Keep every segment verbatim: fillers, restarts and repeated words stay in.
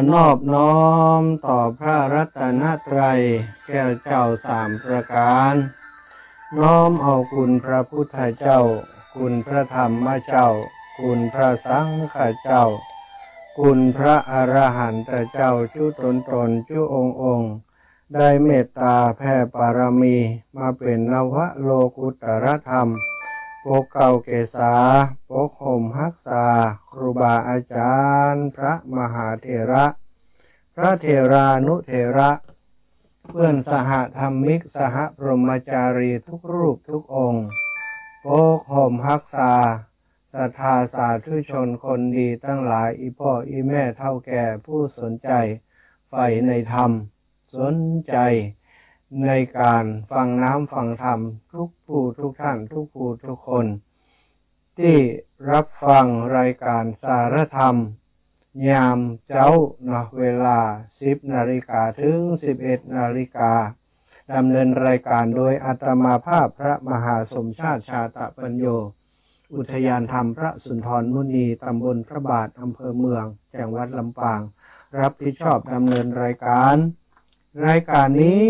ขอนอบน้อมต่อพระรัตนตรัยแก้วเจ้าสามประการ น้อมเอาคุณพระพุทธเจ้า คุณพระธรรมเจ้า คุณพระสังฆเจ้า คุณพระอรหันตเจ้าจุ๊ตนๆ จุ๊องค์ๆ ได้เมตตาแผ่ปารมีมาเป๋นนวโลกุตตรธรรม ปกเกล้าเกษา ปกห่มฮักษา ครูบาอาจ๋ารย์ พระมหาเถระ พระเถรานุเถระ เปื้อนสหธรรมิก สหพรหมจารีทุกรูปทุกองค์ ปกห่มฮักษา ศรัทธาสาธุชนคนดีตังหลาย อี่ป้ออี่แม่เฒ่าแก่ผู้สนใจ๋ใฝ่ในธรรม สนใจ๋ในก๋านฟังน้ำฟังธรรมทุกผู้ทุกท่าน ทุกผู้ทุกคน ตี้ฮับฟังรายก๋านสารธรรม ยามเจ๊าเนาะ เวลาสิบนาฬิกาเถิงสิบเอ็ดนาฬิกา ดำเนินรายก๋านโดยอาตมาภาพพระมหาสมชาติ ชาตะปัญโญ อุทยานธรรมพระสุนทรมุนี ตำบลพระบาท อำเภอเมือง จังหวัดลำปาง ฮับผิดชอบดำเนินรายก๋าน รายก๋านนี้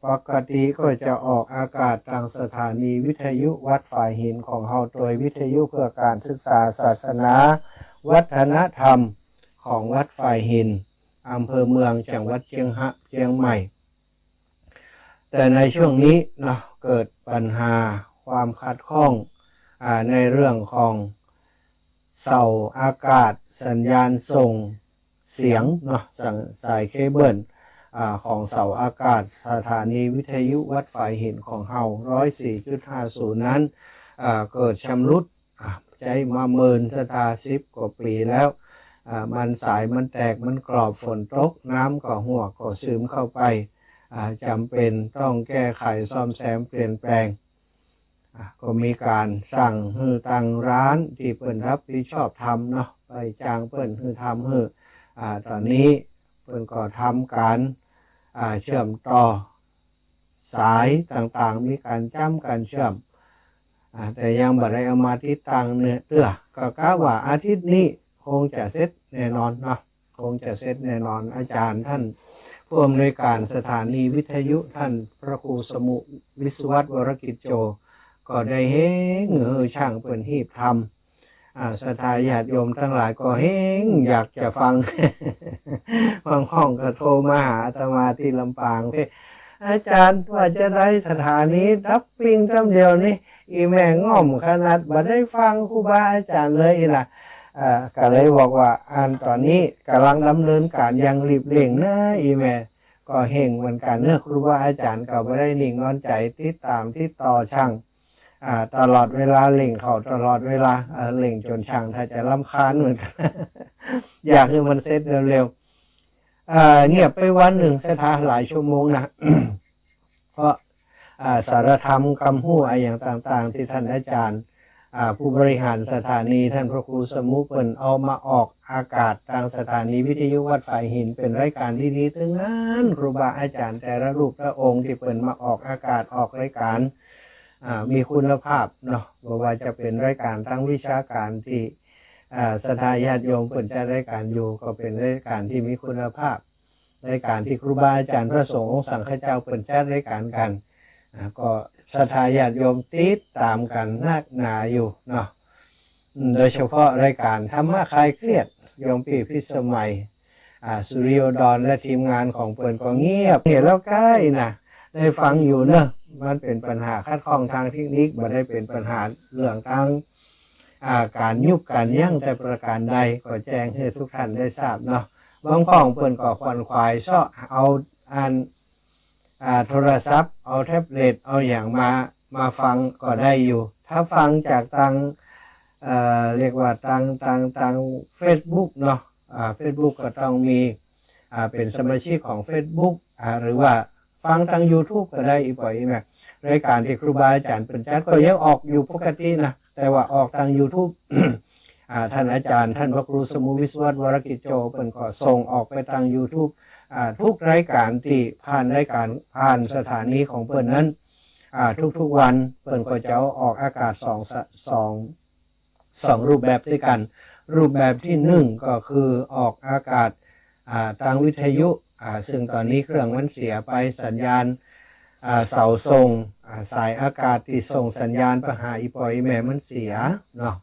ปกติก็จะออกอากาศตางสถานีวิทยุวัดฝายหินของเฮา โดยวิทยุเพื่อการศึกษาศาสนาวัฒนธรรมของวัดฝายหิน อำเภอเมือง จังหวัดเจียงฮะ เจียงใหม่ แต่ในช่วงนี้เนาะ เกิดปัญหาความขัดข้อง อ่า ในเรื่องของเสาอากาศ สัญญาณส่งเสียงเนาะ สัง- สายเคเบิล อ่า ของเสาอากาศสถานีวิทยุวัดฝายหินของเฮา ร้อยสี่จุดห้าศูนย์ นั้น อ่า เกิดชำรุด อ่า ใจ๊มาเมินศรัทธาสิบกว่าปี๋แล้ว อ่า มันสายมันแตก มันกรอบ ฝนตก น้ำก็ฮั่วก็ซึมเข้าไป อ่า จ๋ำเป๋นต้องแก้ไขซ่อมแซมเปลี่ยนแปลง อ่า ก็มีก๋านสั่งหื้อตางร้านตี้เปิ้นฮับผิดชอบทำเนาะ ไปจ้างเปิ้นหื้อทำหื้อ อ่า ต๋อนนี้เปิ้นก็ทำก๋าน อ่า เชื่อมต่อสายต่างๆ มีก๋านจ้ำก๋านเชื่อม อ่า แต่ยังบ่ได้เอามาติดตั้งเตื้อ ก็กะว่าอาทิตย์นี้คงจะเสร็จแน่นอนเนาะ คงจะเสร็จแน่นอน อาจ๋ารย์ต้านผู้อำนวยก๋านสถานีวิทยุ ต้านพระครูสมุ วิศวัตร วรกิจโจ ก็ได้เฮ่งหื้อช่างเปิ้นฮีบทำ อ่า ศรัทธาญาติโยมตังหลายก็เฮ่งอยากจะฟัง บางห้องก็โทรมาหาอาตมาตี้ลำปาง "อาจ๋ารย์ ว่าจาใด สถานีดับปิ้งจ้ำเดียวนี้ อี่แม่ง่อมขนาด บ่ได้ฟังครูบาอาจ๋ารย์เลย" อี้นะ เอ่อ ก็เลยบอกว่า อันต๋อนนี้ก่ำลังดำเนินก๋านอย่างรีบเร่งนะ อี่แม่ ก็เฮ่งเหมือนกั๋นเนาะ ครูบาอาจ๋ารย์ก็บ่ได้นิ่งนอนใจ๋ ติดต๋ามติดต่อช่าง อ่า ตลอดเวลา เร่งเขาตลอดเวลา เอ่อ เร่งจ๋นช่างถ้าจะรำคาญเหมือนกั๋น อยากหื้อมันเสร็จเร็วๆ เอ่อ เงียบไปวันนึ่งศรัทธาหลายชั่วโมงนะ เพราะ อ่า สารธรรมกำฮู้อะหยังต่างๆ ตี้ต้านอาจ๋ารย์ อ่า ผู้บริหารสถานี ต้านพระครูสมุ เปิ้นเอามาออกอากาศตางสถานีวิทยุวัดฝายหิน เป๋นรายก๋านดีๆ ตึงนั้น ครูบาอาจ๋ารย์แต่ละรูปละองค์ตี้เปิ้นมาออกอากาศ ออกรายก๋าน อ่า มีคุณภาพเนาะ บ่ว่าจะเป๋นรายก๋านตางวิชาก๋านตี้ อ่า ศรัทธาญาติโยมเปิ้นจัดรายก๋านอยู่ ก็เป๋นรายก๋านตี้มีคุณภาพ รายก๋านตี้ครูบาอาจ๋ารย์พระสงฆ์องค์สังฆเจ้าเปิ้นจัดรายก๋านกั๋น อ่า ก็ศรัทธาญาติโยมติดต๋ามกั๋นนักหนาอยู่เนาะ อืม โดยเฉพาะรายก๋านธรรมะคลายเครียด โยมปี้พิสมัย อ่า สุริโยดร และทีมงานของเปิ้นก็เงียบ เงียบแล้วก้าอี้นะ ได้ฟังอยู่เนาะ มันเป๋นปัญหาขัดข้องตางเทคนิค บ่ได้เป๋นปัญหาเรื่องตาง อ่า ก๋านยุบก๋านยั้งแต่ประก๋านใด ก็แจ้งหื้อทุกท่านได้ทราบเนาะ บางห้องเปิ้นก็ขวนขวายเซาะเอาอัน อ่า โทรศัพท์ เอาแท็บเล็ต เอาหยังมา มาฟังก็ได้อยู่ ถ้าฟังจากตาง เอ่อ เรียกว่าตาง ตาง ตางเฟซบุ๊กเนาะ อ่า เฟซบุ๊กก็ต้องมี อ่า เป๋นสมาชิกของเฟซบุ๊ก อ่า หรือว่าฟังตางยูทูบก็ได้ อี่ป้ออี่แม่ รายก๋านตี้ครูบาอาจ๋ารย์เปิ้นจัดก็ยังออกอยู่ปกตินะ แต่ว่าออกตางยูทูบ อ่า ต้านอาจ๋ารย์ ต้านพระครูสมุ วิศวัตร วรกิจโจ เปิ้นก็ส่งออกไปตางยูทูบ อ่า ทุกรายก๋านตี้ผ่านรายก๋าน ผ่านสถานีของเปิ้นนั้น อ่า ทุกๆ วันเปิ้นก็จะเอาออกอากาศสอง ส- สอง สองรูปแบบตวยกั๋น รูปแบบตี้นึ่งก็คือออกอากาศ อ่า ตางวิทยุ อ่า ซึ่งต๋อนนี้เครื่องมันเสียไป สัญญาณ อ่า เสาส่ง อ่า สายอากาศตี้ส่งสัญญาณไปหาอี่ป้ออี่แม่มันเสียเนาะ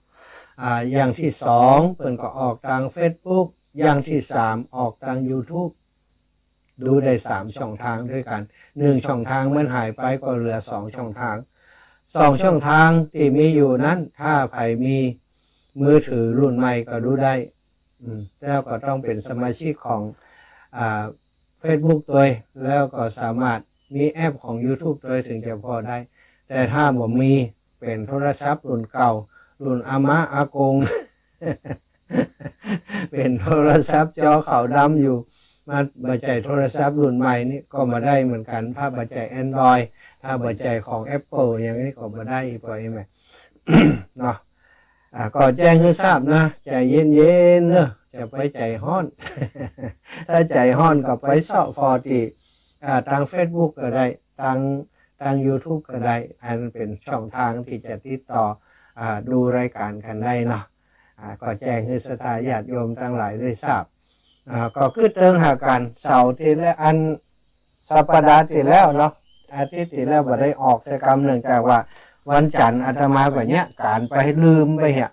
อ่า อย่างตี้สองเปิ้นก็ออกตางเฟซบุ๊ก อย่างตี้สามออกตางยูทูบ ดูได้สามช่องตางด้วยกั๋น นึ่งช่องตางมันหายไปก็เหลือสองช่องตาง สองช่องตางตี้มีอยู่นั้น ถ้าใผมีมือถือรุ่นใหม่ก็ดูได้ อืม แล้วก็ต้องเป๋นสมาชิกของ อ่า เฟซบุ๊กตวย แล้วก็สามารถมีแอปของยูทูบตวย เถิงจะผ่อได้ แต่ถ้าบ่มี เป๋นโทรศัพท์รุ่นเก่า รุ่นอาม่าอากง เป๋นโทรศัพท์จอขาวดำอยู่ มันบ่ใจ้โทรศัพท์รุ่นใหม่นี่ก็บ่ได้เหมือนกั๋น ถ้าบ่ใจ้แอนดรอยด์ ถ้าบ่ใจ้ของแอปเปิ้ลอย่างนี้ก็บ่ได้ อี่ป้ออี่แม่ เนาะ อ่า ก็แจ้งหื้อทราบนะ ใจ๋เย็นๆ เนาะ จะไปใจ๋ฮ้อน ถ้าใจ๋ฮ้อนก็ไปเซาะผ่อตี้ อ่า ตางเฟซบุ๊กก็ได้ ตาง ตางยูทูบก็ได้ อันเป๋นช่องตางตี้จะติดต่อ อ่า ดูรายก๋านกั๋นได้เนาะ อ่า ก็แจ้งหื้อศรัทธาญาติโยมตังหลายได้ทราบ อ่า ก็กึ๊ดเติงหากั๋น เสาร์ตี้แล้ว อัน สัปดาห์ตี้แล้วเนาะ อาทิตย์ตี้แล้วบ่ได้ออกสักกำ เนื่องจากว่าวันจั๋นอาตมาก็เยียะก๋านไป ลืมไปเหีย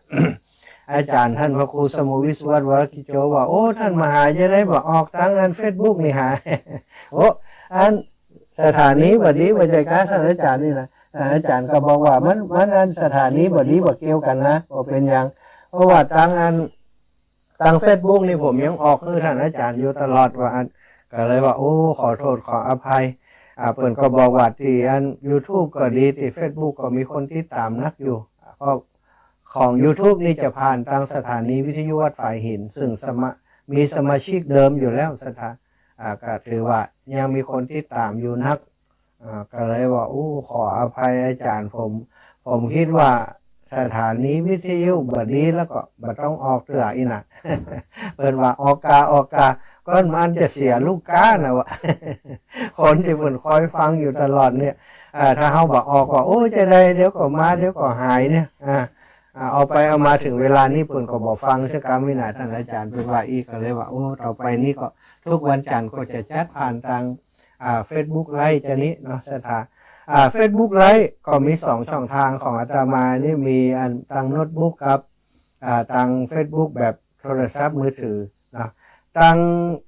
อาจ๋ารย์ต้านพระครูสมุวิศวัตร วรกิจโจ ว่า โอ้ ต้านมหาจะได้บ่ออกตางอันเฟซบุ๊กนี่หา โอ้ อันสถานีบ่ดี บ่ใจ้กาต้านอาจ๋ารย์นี่นะ ต้านอาจ๋ารย์ก็บอกว่ามัน มันอันสถานีบ่ดี บ่เกี่ยวกั๋นนะ บ่เป๋นหยัง เพราะว่าตางอัน ตางเฟซบุ๊กนี่ผมยังออกหื้อต้านอาจ๋ารย์อยู่ตลอดว่าอัน ก็เลยว่า โอ้ ขอโต้ษขออภัย อ่า เปิ้นก็บอกว่าตี้อันยูทูบก็ดี ตี้เฟซบุ๊กก็มีคนติดต๋ามนักอยู่ เพราะของยูทูบนี่จะผ่านตางสถานีวิทยุวัดฝายหิน ซึ่งสมา- มีสมาชิกเดิมอยู่แล้ว ศรัทธา อ่า ก็ถือว่ายังมีคนติดต๋ามอยู่นัก อ่า ก็เลยว่า โอ้ ขออภัยอาจ๋ารย์ ผม ผมกึ๊ดว่าสถานีวิทยุบ่ดีแล้วก็บ่ต้องออกเตื้ออี้นะ เปิ้นว่าออกกา ออกกา ก็มันจะเสียลูกค้านะวะ คนตี้เปิ้นคอยฟังอยู่ตลอดเนี่ย อ่า ถ้าเฮาบ่ออกก็ โอ้ จะได้ เดี๋ยวก็มา เดี๋ยวก็หายเนี่ย อ่า อ่า เอาไปเอามาเถิงเวลานี้เปิ้นก็บ่ฟังสักกำอี้นะ ต้านอาจ๋ารย์เปิ้นว่าอี้ ก็เลยว่า โอ้ ต่อไปนี้ก็ทุกวันจั๋นก็จะจัดผ่านตาง อ่า เฟซบุ๊กไลฟ์จะนี้เนาะ ศรัทธา อ่า เฟซบุ๊กไลฟ์ก็มีสองช่องตางของอาตมานี่ มีอันตางโน้ตบุ๊กกับ อ่า ตางเฟซบุ๊กแบบโทรศัพท์มือถือเนาะ ตาง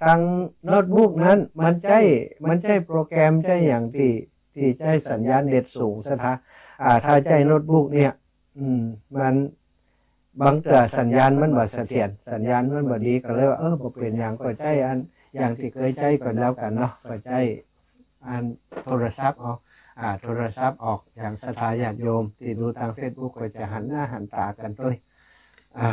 ตางโน้ตบุ๊กนั้นมันใจ๊ มันใจ๊โปรแกรมใจ๊หยังตี้ ตี้ใจ๊สัญญาณเน็ตสูง ศรัทธา อ่า ถ้าใจ๊โน้ตบุ๊กเนี่ย อืม มัน บางเตื้อสัญญาณมันบ่เสถียร สัญญาณมันบ่ดี ก็เลยว่า เออ บ่เป๋นหยัง ก็ใจ๊อัน อย่างตี้เกยใจ๊ก็แล้วกั๋นเนาะ ก็ใจ๊อันโทรศัพท์ออก อ่า โทรศัพท์ออก อย่างศรัทธาญาติโยมตี้ดูตางเฟซบุ๊กก็จะหันหน้าหันต๋ากั๋นตวย อ่า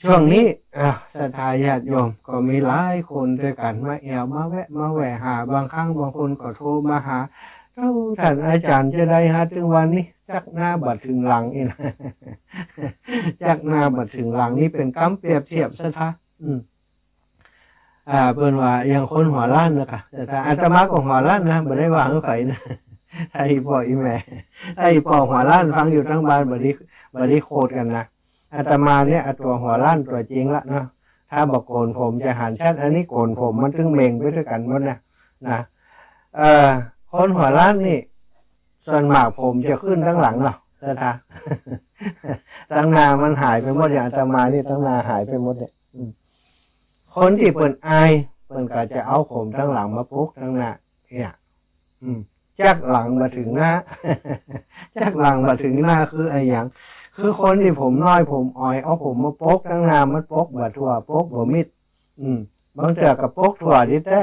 ช่วงนี้ อ่า ศรัทธาญาติโยมก็มีหลายคนตวยกั๋น มาแอ่ว มาแวะ มาแว่หา บางครั้งบางคนก็โทรมาหา เอ้า ต้านอาจ๋ารย์จะได้หาเถิงวันนี้ จักหน้าบ่เถิงหลังอี้นะ จักหน้าบ่เถิงหลัง นี่เป๋นกำเปรียบเทียบ ศรัทธา อืม อ่า เปิ้นว่าอย่างคนหัวล้านนะกะ ศรัทธา อาตมาก็หัวล้านนะ บ่ได้ว่าหื้อใผนะ ถ้าอี่ป้ออี่แม่ ถ้าอี่ป้อหัวล้านฟังอยู่ตางบ้าน บ่ดี บ่ดีโขดกั๋นนะ อาตมาเนี่ย อ่ะ ตั๋วหัวล้านตั๋วจริงละเนาะ ถ้าบ่โก๋นผมจะหันชัด อันนี้โก๋นผมมันตึงเหม่งไปตวยกั๋นหมดนะ นะ เอ่อ คนหัวล้านนี่ ส่วนมากผมจะขึ้นตางหลังเนาะ ศรัทธา ตางหน้ามันหายไปหมด อย่างอาตมานี่ตางหน้าหายไปหมดเนี่ย อืม คนตี้เปิ้นอาย เปิ้นก็จะเอาผมตางหลังมาปกตางหน้า เนี่ย อืม จักหลังบ่เถิงหน้า จักหลังบ่เถิงหน้าคืออะหยัง คือคนตี้ผมน้อยผมอ่อย เอาผมมาปกตางหน้า มันปกบ่ทั่ว ปกบ่มิด อืม บางเตื้อก็ปกทั่วดีแต๊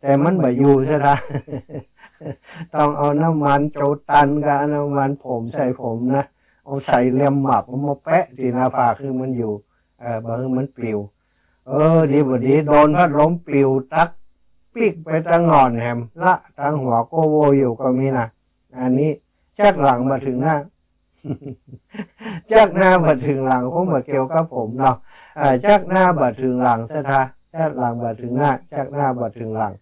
แต่มันบ่อยู่ ศรัทธา ต้องเอาน้ำมันโจตันกับน้ำมันผมใส่ผมนะ เอาใส่เหลี่ยมหมับ เอามาแปะตี้หน้าผากหื้อมันอยู่ เออ บ่หื้อมันปลิว เออ ดีบ่ดี โดนพัดลมปลิวตั๊กปิ๊กไปตางหง่อนแหม ละตางหัวโกโวอยู่ก็มีนะ อันนี้จักหลังบ่เถิงหน้า จักหน้าบ่เถิงหลัง คงบ่เกี่ยวกับผมเนาะ เอ่อ จักหน้าบ่เถิงหลัง ศรัทธา จักหลังบ่เถิงหน้า จักหน้าบ่เถิงหลัง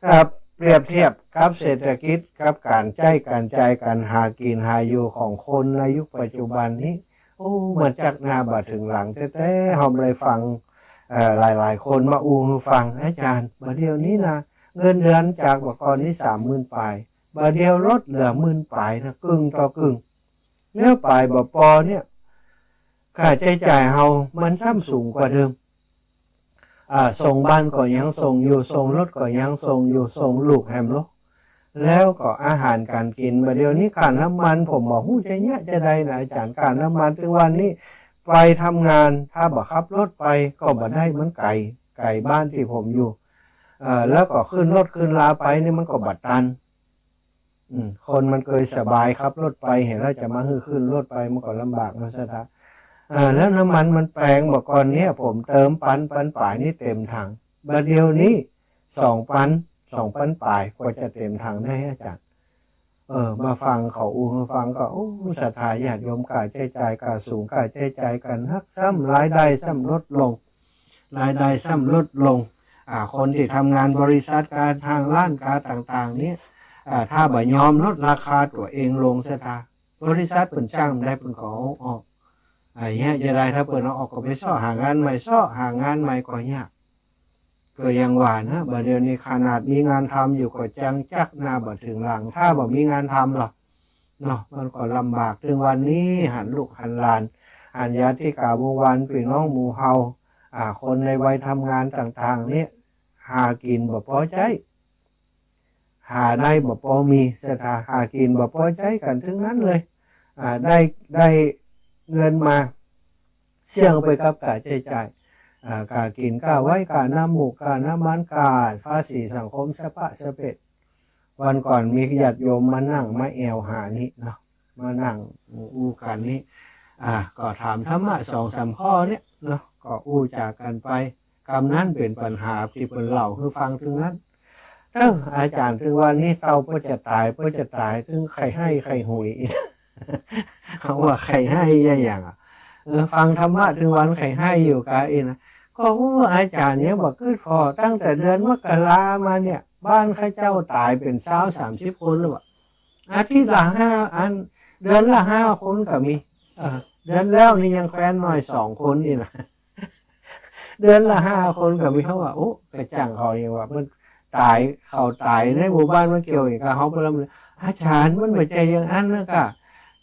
เอ่อ เปรียบเทียบกับเศรษฐกิจ กับก๋านใจ๊ก๋านจ่าย ก๋านหากิ๋นหาอยู่ของคนในยุคปัจจุบันนี้ โอ้ มันจักหน้าบ่เถิงหลังแต๊ๆ เฮาได้ฟัง เอ่อ หลายๆ คนมาอู้หื้อฟัง อาจ๋ารย์ บ่าเดี่ยวนี้นะ เงินเดือนจากบ่าก่อนนี้สามหมื่นปลาย บ่าเดี่ยวลดเหลือหมื่นปลายนะ กึ่งต่อกึ่ง แล้วปลายบ่ปอเนี่ย ค่าใจ๊จ่ายเฮามันซ้ำสูงกว่าเดิม อ่า ส่งบ้านก็ยังส่งอยู่ ส่งรถก็ยังส่งอยู่ ส่งลูกแหมลอ แล้วก็อาหารก๋านกิ๋น บ่าเดี่ยวนี้ค่าน้ำมัน ผมบ่ฮู้จะเยียะจาใดนะ อาจ๋ารย์ ค่าน้ำมัน ตึงวันนี้ไปทำงาน ถ้าบ่ขับรถไปก็บ่ได้ มันไก๋ ไก๋บ้านตี้ผมอยู่ เอ่อ แล้วก็ขึ้นรถขึ้นลาไปนี่มันก็บ่ตัน อืม คนมันเกยสบายขับรถไป หันแล้วจะมาหื้อขึ้นรถไปมันก็ลำบากเนาะ ศรัทธา เอ่อ แล้วน้ำมันมันแปง บ่าก่อนเนี่ยผมเติมปัน ปันปลายนี่เต็มถัง บ่าเดี่ยวนี้สองปัน สองปันปลายกว่าจะเต็มถังได้ อาจ๋ารย์ เออ มาฟังเขาอู้หื้อฟังก็ โอ้ ศรัทธาญาติโยม ค่าใจ๊จ่ายก็สูง ค่าใจ๊จ่ายก็หนัก ซ้ำรายได้ซ้ำลดลง รายได้ซ้ำลดลง อ่า คนตี้ทำงานบริษัท ก๋า ทางร้านก๋าต่างๆ เนี่ย อ่า ถ้าบ่ยอมลดราคาตั๋วเองลง ศรัทธา บริษัทเปิ้นจ้างบ่ได้ เปิ้นก็เอาออก อ่า เยียะจาใด ถ้าเปิ้นเอาออกก็ไปเซาะหางานใหม่ เซาะหางานใหม่ก็ยาก ก็อย่างว่านะ บ่าเดี่ยวนี้ขนาดมีงานทำอยู่ก็จังจักหน้าบ่เถิงหลัง ถ้าบ่มีงานทำลอ เนาะ มันก็ลำบาก ตึงวันนี้หันลูกหันหลาน หันญาติกาวงศ์วาน ปี้น้องหมู่เฮา อ่า คนในวัยทำงานต่างๆ เนี่ย หากิ๋นบ่ปอใจ๊ หาได้บ่ปอมี ศรัทธา หากิ๋นบ่ปอใจ๊กั๋นตึงนั้นเลย อ่า ได้ ได้เงินมา เสี้ยงไปกับค่าใจ๊จ่าย อ่า ค่ากิ๋น ค่าไหว้ ค่าน้ำมูก ค่าน้ำมัน ค่าภาษีสังคม สะปะสะเปะ วันก่อนมีญาติโยมมานั่ง มาแอ่วหานี่เนาะ มานั่งอู้กั๋นนี่ อ่า ก็ถามธรรมะสองสามข้อเนี่ยเนาะ ก็อู้จ๋ากั๋นไป กำนั้นเป๋นปัญหาตี้เปิ้นเล่าหื้อฟังตึงนั้น เอ้อ อาจ๋ารย์ ตึงวันนี้เต้าเปิ้นจะต๋าย เปิ้นจะต๋าย ตึงใค่ไห้ใค่หุย เขาว่าใค่ไห้อะหยังอะ เออ ฟังธรรมะตึงวันใค่ไห้อยู่กาอี้นะ ก็ โอ้ อาจ๋ารย์ ยังบ่กึ๊ดผ่อ ตั้งแต่เดือนมกรามาเนี่ย บ้านข้าเจ้าต๋ายเป๋นซาวสามสิบคนแล้วอะ อาทิตย์ละห้า อัน เดือนละห้าคนก็มี เออ เดือนแล้วนี่ยังแควนน้อยสองคนนี่นะ เดือนละห้าคนก็มี เขาว่า โอ้ กระจ่างเขาเองว่า มันต๋าย เขาต๋ายในหมู่บ้าน มันเกี่ยวเองกับเขาไปแล้ว อาจ๋ารย์ มันบ่ใจ้อย่างอั้นนะกะ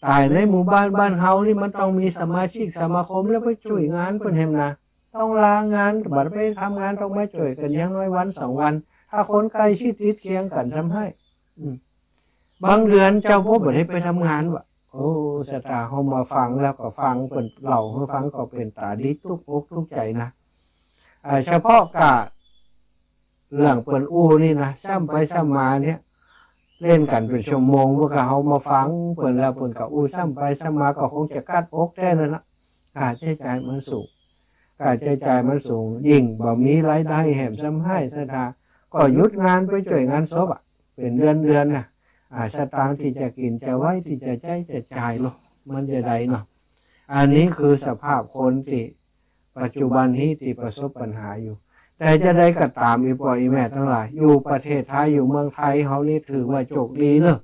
ต๋ายในหมู่บ้าน บ้านเฮานี่มันต้องมีสมาชิกสมาคม แล้วไปจ้วยงานเปิ้นแหมนะ ต้องลางาน บ่ไปทำงาน ต้องมาจ้วยกั๋นอย่างน้อยวันสองวัน ถ้าคนใก้ชิดติดเคียงกั๋นทำให้ อืม บางเดือนเจ้าพวกบ่ได้ไปทำงานว่ะ โอ้ ศรัทธา เฮามาฟังแล้วก็ฟังเปิ้นเล่าหื้อฟังก็เป๋นต๋าดีตุ๊กอกตุ๊กใจ๋นะ อ่า เฉพาะกะเรื่องเปิ้นอู้นี่นะ ซ้ำไปซ้ำมาเนี่ย เล่นกั๋นเป๋นชั่วโมง พวกเฮามาฟังเปิ้นแล้วเปิ้นก็อู้ซ้ำไปซ้ำมา ก็คงจะกั๊ดอกแต๊นั่นนะ ค่าใจ๊จ่ายมันสูง ค่าใจ๊จ่ายมันสูง ยิ่งบ่มีรายได้แหมซ้ำให้ ศรัทธา ก็หยุดงานไปจ้วยงานศพอะ เป๋นเดือนๆ นะ อ่า สตางค์ตี้จะกิ๋นจะไหว้ ตี้จะใจ๊จะจ่ายเนาะ มันจะใดเนาะ อันนี้คือสภาพคนตี้ปัจจุบันนี้ตี้ประสบปัญหาอยู่ แต่จะใดก็ต๋าม อี่ป้ออี่แม่ตังหลาย อยู่ประเทศไทย อยู่เมืองไทยเฮานี่ถือว่าโจคดีเนาะ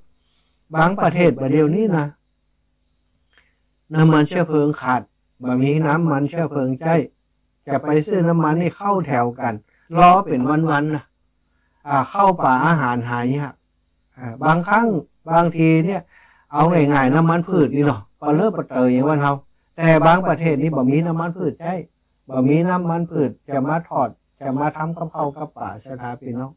บางประเทศบ่าเดี่ยวนี้นะ น้ำมันเชื้อเพลิงขาด บ่มีน้ำมันเชื้อเพลิงใจ๊ จะไปซื้อน้ำมันนี่เข้าแถวกั๋น รอเป๋นวันๆ นะ อ่า ข้าวป๋าอาหารหายาก อ่า บางครั้งบางทีเนี่ย เอาง่ายๆ น้ำมันพืชนี่เนาะ ปะเลอะปะเต๋ออย่างบ้านเฮา แต่บางประเทศนี่บ่มีน้ำมันพืชใจ๊ บ่มีน้ำมันพืชจะมาทอด จะมาทำกับข้าวกับป๋า ศรัทธาพี่น้อง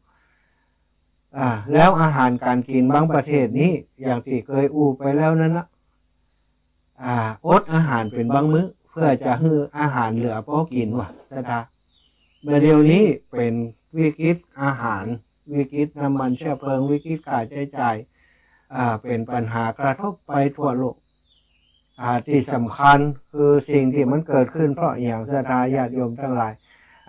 อ่า แล้วอาหารก๋านกิ๋นบางประเทศนี้ อย่างตี้เกยอู้ไปแล้วนั้นนะ อ่า อดอาหารเป๋นบางมื้อ เพื่อจะหื้ออาหารเหลือปอกิ๋นว่ะ ศรัทธา บ่าเดี่ยวนี้เป๋นวิกฤตอาหาร วิกฤตน้ำมันเชื้อเพลิง วิกฤตค่าใจ๊จ่าย อ่า เป๋นปัญหากระทบไปทั่วโลก อ่า ตี้สำคัญคือสิ่งตี้มันเกิดขึ้นเพราะอะหยัง ศรัทธาญาติโยมตังหลาย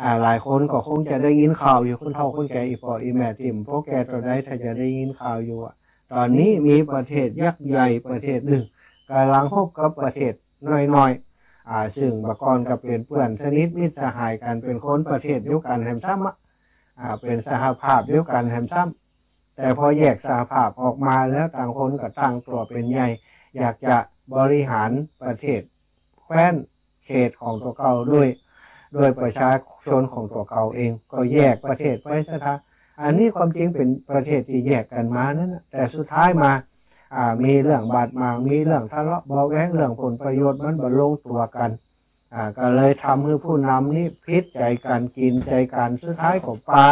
อ่า หลายคนก็คงจะได้ยินข่าวอยู่ คนเฒ่าคนแก่ อี่ป้ออี่แม่ตี้บ่ปอแก่เต้าใด ถ้าจะได้ยินข่าวอยู่อะ ต๋อนนี้มีประเทศยักษ์ใหญ่ประเทศนึ่ง ก่ำลังฮบกับประเทศน้อยๆ อ่า ซึ่งบ่าก่อนก็เป๋นเปื้อนสนิทมิตรสหายกั๋น เป๋นคนประเทศเดียวกั๋นแหมซ้ำอะ อ่า เป๋นสหภาพเดียวกั๋นแหมซ้ำ แต่พอแยกสหภาพออกมาแล้ว ต่างคนก็ตั้งตั๋วเป๋นใหญ่ อยากจะบริหารประเทศ แคว้นเขตของตั๋วเก่าโดย โดยประชาชนของตั๋วเก่าเอง ก็แยกประเทศไปศรัทธา อันนี้ความจริงเป๋นประเทศตี้แยกกั๋นมานั้นนะ แต่สุดท้ายมา อ่า มีเรื่องบาดหมาง มีเรื่องทะเลาะเบาะแว้ง เรื่องผลประโยชน์มันบ่ลงตั๋วกั๋น อ่า ก็เลยทำหื้อผู้นำนี้ผิดใจ๋กั๋น กิ๋นใจ๋กั๋น สุดท้ายก็ปา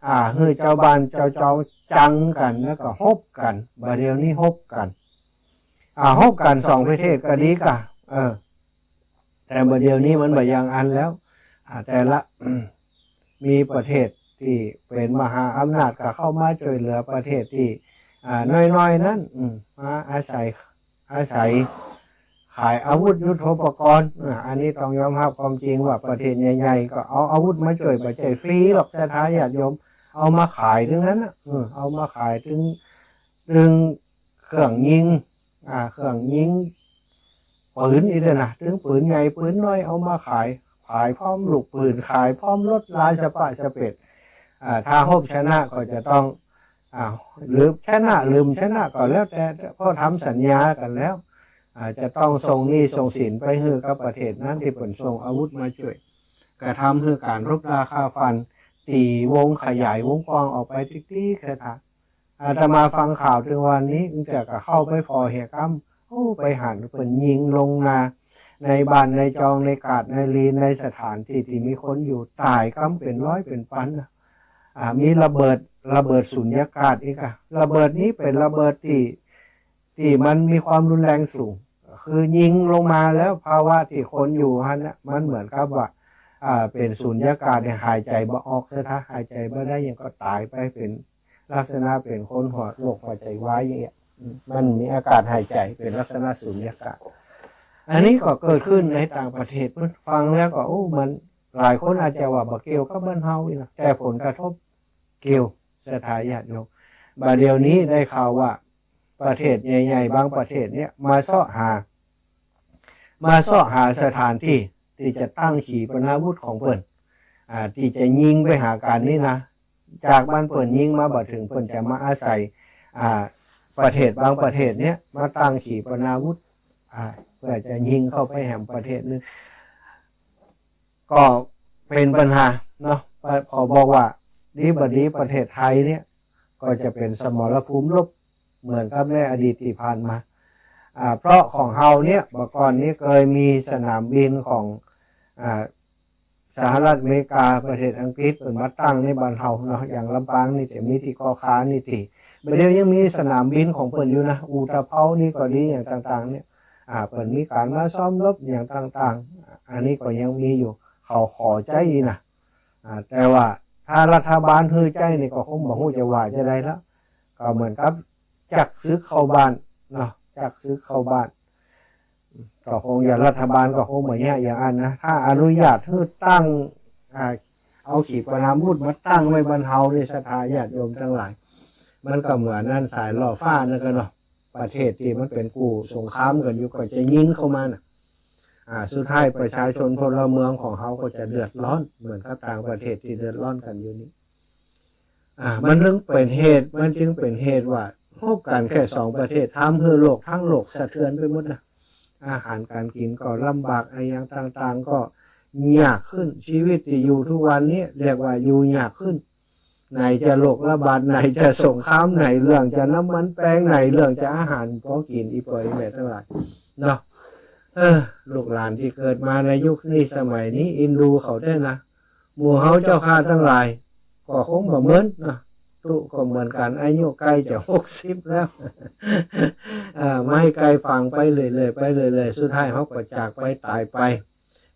อ่า หื้อจาวบ้านจาวจองจังกั๋น แล้วก็ฮบกั๋น บ่าเดี่ยวนี้ฮบกั๋น อ่า ฮบกั๋นสองประเทศก็ดีก่า เออ แต่บ่าเดี่ยวนี้มันบ่อย่างอั้นแล้ว อ่า แต่ละ มีประเทศตี้เป๋นมหาอำนาจก็เข้ามาจ้วยเหลือประเทศตี้ อ่า น้อยๆ นั้น อืม มาอาศัย อาศัยขายอาวุธยุทโธปกรณ์ อ่า อันนี้ต้องยอมฮับความจริงว่าประเทศใหญ่ๆ ก็เอาอาวุธมาจ้วย บ่ใจ้ฟรีหรอก ศรัทธาญาติโยม เอามาขายตึงนั้นนะ เออ เอามาขายตึง ตึงเครื่องยิง อ่า เครื่องยิง ปืนอี้เด้อนะ ตึงปืนใหญ่ปืนน้อยเอามาขาย ขายพร้อมลูกปืน ขายพร้อมรถลาสะปะสะเปด อ่า ถ้าฮบชนะก็จะต้อง อ่า หรือชนะ ลืมชนะก็แล้วแต่ เพราะทำสัญญากั๋นแล้ว อ่า จะต้องส่งหนี้ส่งสินไปหื้อกับประเทศนั้นตี้เปิ้นส่งอาวุธมาจ้วย ก็ทำหื้อก๋านรบราฆ่าฟัน ตี๋วงขยายวงกว้างออกไปติ๊กๆ ศรัทธา อาตมาฟังข่าวตึงวันนี้ ตั้งแต่ก็เข้าไปผ่อเหียกำ โอ้ ไปหันเปิ้นยิงลงนา ในบ้านในจอง ในกาดในลี ในสถานตี้ตี้มีคนอยู่ ต๋ายกำเป๋นร้อยเป๋นปันนะ อ่า มีระเบิด ระเบิดสุญญากาศอีกอะ ระเบิดนี้เป๋นระเบิดตี้ ตี้มันมีความรุนแรงสูง คือยิงลงมาแล้วภาวะตี้คนอยู่หั้นนะ มันเหมือนกับว่า อ่า เป๋นสุญญากาศเนี่ย หายใจ๋บ่ออก ศรัทธา หายใจ๋บ่ได้ ยังก็ต๋ายไป เป๋นลักษณะเป๋นคนหัว โรคหัวใจ๋วายอย่างเงี้ย อืม มันมีอากาศหายใจ๋ เป๋นลักษณะสุญญากาศ อันนี้ก็เกิดขึ้นในต่างประเทศ ฟังแล้วก็ โอ้ มัน หลายคนอาจจะว่าบ่เกี่ยวกับบ้านเฮานี่นะ แต่ผลกระทบเกี่ยว ศรัทธาญาติโยม บ่าเดี่ยวนี้ได้ข่าวว่าประเทศใหญ่ๆ บางประเทศเนี่ยมาเซาะหา มาเซาะหาสถานตี้ตี้จะตั้งขีปนาวุธของเปิ้น อ่า ตี้จะยิงไปหากั๋นนี่นะ จากบ้านเปิ้นยิงมาบ่เถิง เปิ้นจะมาอาศัย อ่า ประเทศบางประเทศเนี่ยมาตั้งขีปนาวุธ อ่า เปื้อจะยิงเข้าไปแหมประเทศนึง ก็เป๋นปัญหาเนาะ ขอบอกว่าดีบ่ดีประเทศไทยเนี่ย ก็จะเป๋นสมรภูมิรบเหมือนกับในอดีตตี้ผ่านมา อ่า เพราะของเฮาเนี่ย บ่าก่อนนี้เกยมีสนามบินของ อ่า สหรัฐอเมริกา ประเทศอังกฤษเปิ้นมาตั้งในบ้านเฮาเนาะ อย่างลำปางนี่จะมีตี้ก่อข่านี่ตี้ บ่าเดี่ยวยังมีสนามบินของเปิ้นอยู่นะ อุตภเปานี่ก็ดี อย่างต่างๆ เนี่ย อ่า เปิ้นมีก๋านมาซ้อมรบอย่างต่างๆ อันนี้ก็ยังมีอยู่ เขาขอใจ๊นะ อ่า แต่ว่าถ้ารัฐบาลหื้อใจ๊นี่ก็คงบ่ฮู้จะว่าจะใดละ ก็เหมือนกับจักศึกเข้าบ้านเนาะ จักศึกเข้าบ้าน ก็คงอย่างรัฐบาลก็คงบ่เยียะอย่างอั้นนะ ถ้าอนุญาตหื้อตั้ง อ่า เอาขีปนาวุธมาตั้งไว้บ้านเฮานี่ ศรัทธาญาติโยมตังหลาย มันก็เหมือนอันสายล่อฟ้านั่นก็เนาะ ประเทศตี้มันเป๋นกู้สงครามกั๋นอยู่ก็จะยิงเข้ามาน่ะ อ่า สุดท้ายประชาชนพลเมืองของเฮาก็จะเดือดร้อน เหมือนกับต่างประเทศตี้เดือดร้อนกั๋นอยู่นี่ อ่า มันจึงเป๋นเหตุ มันจึงเป๋นเหตุว่าฮบกั๋นแค่สองประเทศ ทำหื้อโลกทั้งโลกสะเทือนไปหมดนะ อาหารก๋านกิ๋นก็ลำบาก อะหยังต่างๆ ก็ยากขึ้น ชีวิตตี้อยู่ทุกวันนี้เรียกว่าอยู่ยากขึ้น ไหนจะโรคระบาด ไหนจะสงคราม ไหนเรื่องจะน้ำมันแปง ไหนเรื่องจะอาหารปอกิ๋น อี่ป้ออี่แม่ตังหลายเนาะ เออ ลูกหลานตี้เกิดมาในยุคนี้สมัยนี้ อินดูเขาแต๊นะ หมู่เฮาเจ้าข้าตังหลาย ก็คงบ่เหมือนเนาะ ตุ๊ก็เหมือนกั๋น อายุใก้จะหกสิบแล้ว เอ่อ ไม้ใก้ฟังไปเรื่อยๆ ไปเรื่อยๆ สุดท้ายเฮาก็จากไปต๋ายไป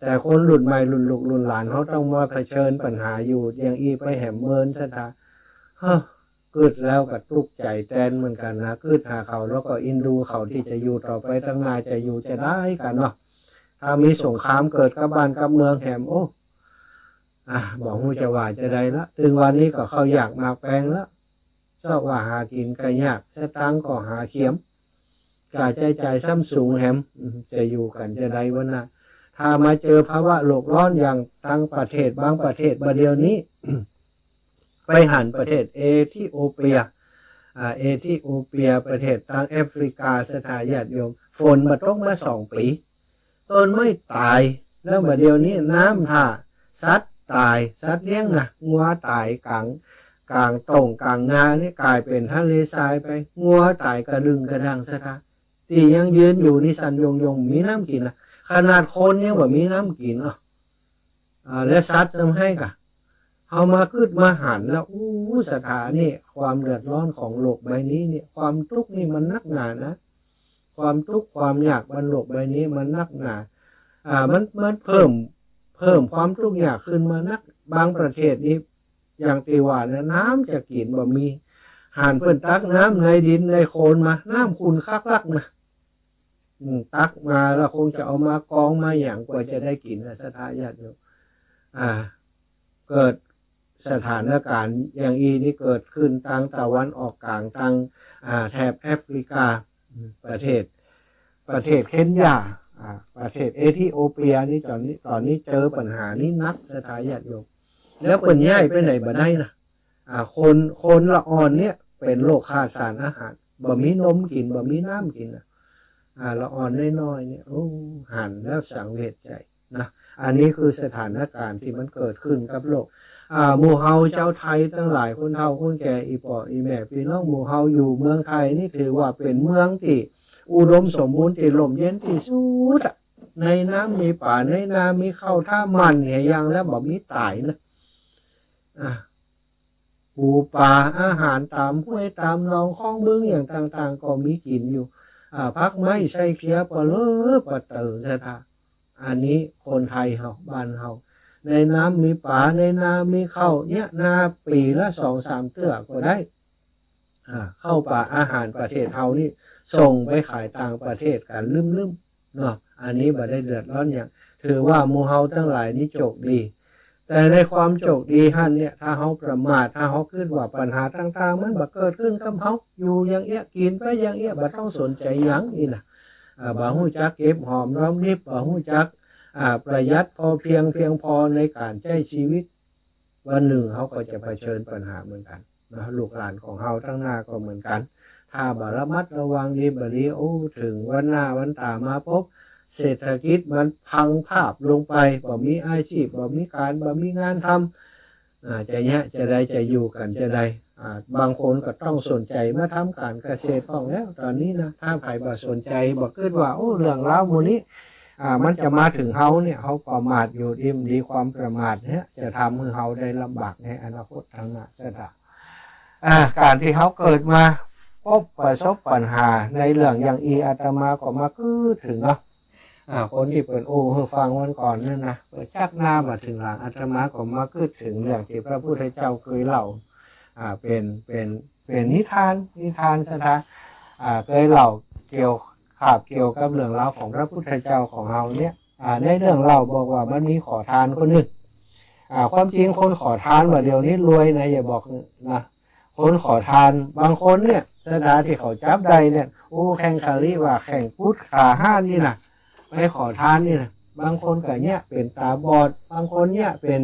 แต่คนรุ่นใหม่ รุ่นลูกรุ่นหลานเฮาต้องมาเผชิญปัญหาอยู่อย่างอี้ไปแหมเมิน ศรัทธา เฮ้อ กึ๊ดแล้วก็ตุ๊กใจ๋แตนเหมือนกั๋นนะ กึ๊ดหาเขาแล้วก็อินดูเขาตี้จะอยู่ต่อไปตังหน้า จะอยู่จะใดกั๋นเนาะ ถ้ามีสงครามเกิดกับบ้านกับเมืองแหม โอ้ อ่ะ บ่ฮู้จะว่าจะใดละ ตึงวันนี้ก็ข้าวยากหมากแปงละ เซาะว่าหากิ๋นก็ยาก สตางค์ก็หาเขียม ก๋าใจ๊จ่ายซ้ำสูงแหม อืม จะอยู่กั๋นจะใดวะนะ ถ้ามาเจอภาวะโลกร้อนอย่างตังประเทศบางประเทศบ่าเดี่ยวนี้ ไปหันประเทศเอธิโอเปีย อ่า เอธิโอเปีย ประเทศตังแอฟริกา ศรัทธาญาติโยม ฝนบ่ตกมาสองปี๋ ต้นไม้ต๋าย แล้วบ่าเดี่ยวนี้น้ำท่า สัตว์ต๋าย สัตว์เลี้ยงนะ งัวต๋ายก๋าง ก๋างโต่งก๋างนานี่ก๋ายเป๋นทะเลทรายไป งัวต๋ายกระดึงกระดัง ศรัทธา ตี้ยังยืนอยู่นี่สั่นโยงโยง บ่มีน้ำกิ๋นนะ ขนาดคนยังบ่มีน้ำกิ๋นเนาะ อ่า และสัตว์ทำไห้กะ เฮามากึ๊ดมาหันแล้ว อู้ ศรัทธา นี่ความเดือดร้อนของโลกใบนี้เนี่ย ความตุ๊กข์นี่มันนักหนานะ ความตุ๊กข์ความยากบนโลกใบนี้มันนักหนา อ่า มัน มันเพิ่ม เพิ่มความตุ๊กข์ยากขึ้นมานัก บางประเทศนี่ อย่างตี้ว่านะ น้ำจะกิ๋นบ่มี หันเปิ้นตักน้ำในดินในโคลนมา น้ำขุ่นคักลักนะ อืม ตักมาแล้วคงจะเอามากองมาหยังกว่าจะได้กิ๋นนะ ศรัทธาญาติโยม อ่า เกิดสถานการณ์อย่างอี้นี่เกิดขึ้นตางตะวันออกก๋าง ตาง อ่า แถบแอฟริกา อืม ประเทศ ประเทศเคนยา อ่า ประเทศเอธิโอเปียนี่ ต๋อนนี้ ต๋อนนี้เจอปัญหานี้นัก ศรัทธาญาติโยม แล้วเปิ้นย้ายไปไหนบ่ได้นะ อ่า คน คนละอ่อนเนี่ยเป๋นโรคขาดสารอาหาร บ่มีนมกิ๋น บ่มีน้ำกิ๋นนะ อ่า ละอ่อนน้อยๆ เนี่ย โอ้ หันแล้วสังเวชใจ๋นะ อันนี้คือสถานการณ์ตี้มันเกิดขึ้นกับโลก อ่า หมู่เฮาเจ้าไทยตังหลาย คนเฒ่าคนแก่ อี่ป้ออี่แม่ ปี้น้องหมู่เฮาอยู่เมืองไทยนี่ถือว่าเป๋นเมืองตี้อุดมสมบูรณ์ ตี้ร่มเย็นตี้สุดอะ ในน้ำมีป๋า ในนามีข้าว ถ้าหมั่นแหย่างแล้วบ่มีต๋ายนะ อ่า ปูปลา อาหารต๋ามห้วยต๋ามหนอง คลองบึงอย่างต่างๆ ก็มีกิ๋นอยู่ อ่า ผักไม้ไส้เคี้ยปะเลอปะเต๋อ ศรัทธา อันนี้คนไทยเฮา บ้านเฮา ในน้ำมีป๋า ในนามีข้าว เนี่ย นาปี๋ละสองสามเตื้อก็ได้ อ่า ข้าวป๋าอาหารประเทศเฮานี่ส่งไปขายต่างประเทศกั๋นลึมๆ เนาะ อันนี้บ่ได้เดือดร้อนหยัง ถือว่าหมู่เฮาตังหลายนี่โจคดี แต่ในความโจคดีหั้นเนี่ย ถ้าเฮาประมาท ถ้าเฮากึ๊ดว่าปัญหาต่างๆ มันบ่เกิดขึ้นกับเฮา อยู่อย่างเอี้ย กิ๋นไปอย่างเอี้ย บ่ต้องสนใจ๋หยังนี่นะ อ่า บ่ฮู้จักเก็บหอมรอมริบ บ่ฮู้จัก อ่า ประหยัดพอเพียง เพียงพอในก๋านใจ๊จีวิต วันนึ่งเฮาก็จะเผชิญปัญหาเหมือนกั๋นนะ ลูกหลานของเฮาตังหน้าก็เหมือนกั๋น ถ้าบ่ระมัดระวังดีบ่ดี โอ้ เถิงวันหน้าวันต๋ามาปบ เศรษฐกิจมันพังภาพลงไป บ่มีอาชีพ บ่มีก๋าน บ่มีงานทำ อ่า จะเยียะจะใด จะอยู่กั๋นจะใด อ่า บางคนก็ต้องสนใจ๋มาทำก๋านเกษตรพ่องแล้ว ต๋อนนี้นะ ถ้าใผบ่สนใจ๋ บ่กึ๊ดว่า โอ้ เรื่องราวหมู่นี้ อ่า มันจะมาเถิงเฮาเนี่ย เฮาประมาทอยู่ ดีบ่ดี ความประมาทเนี่ยจะทำหื้อเฮาได้ลำบากในอนาคตตังหน้า ศรัทธา อ่า ก๋านตี้เฮาเกิดมาปบประสบปัญหาในเรื่องอย่างอี้ อาตมาก็มากึ๊ดเถิงเนาะ อ่า คนตี้เปิ้นอู้หื้อฟังวันก่อนนั่นนะ เปิ้นจักหน้าบ่าเถิงหลัง อาตมาก็มากึ๊ดเถิงเรื่องตี้พระพุทธเจ้าเกยเล่า อ่า เป๋น เป๋น เป๋นนิทาน นิทาน ศรัทธา อ่า เกยเล่าเกี่ยว คาบเกี่ยวกับเรื่องราวของพระพุทธเจ้าของเฮาเนี่ย อ่า ในเรื่องเล่าบอกว่ามันมีขอทานคนนึ่ง อ่า ความจริงคนขอทานบ่าเดี่ยวนี้รวยนะ อย่าบอกนะ คนขอทานบางคนเนี่ย ศรัทธา ตี้เขาจับได้เนี่ย โอ้ แข่งขะลิว่าแข่งกุดขาห้านนี่นะ ไปขอทานนี่นะ บางคนก็เนี่ยเป๋นต๋าบอด บางคนเนี่ยเป๋น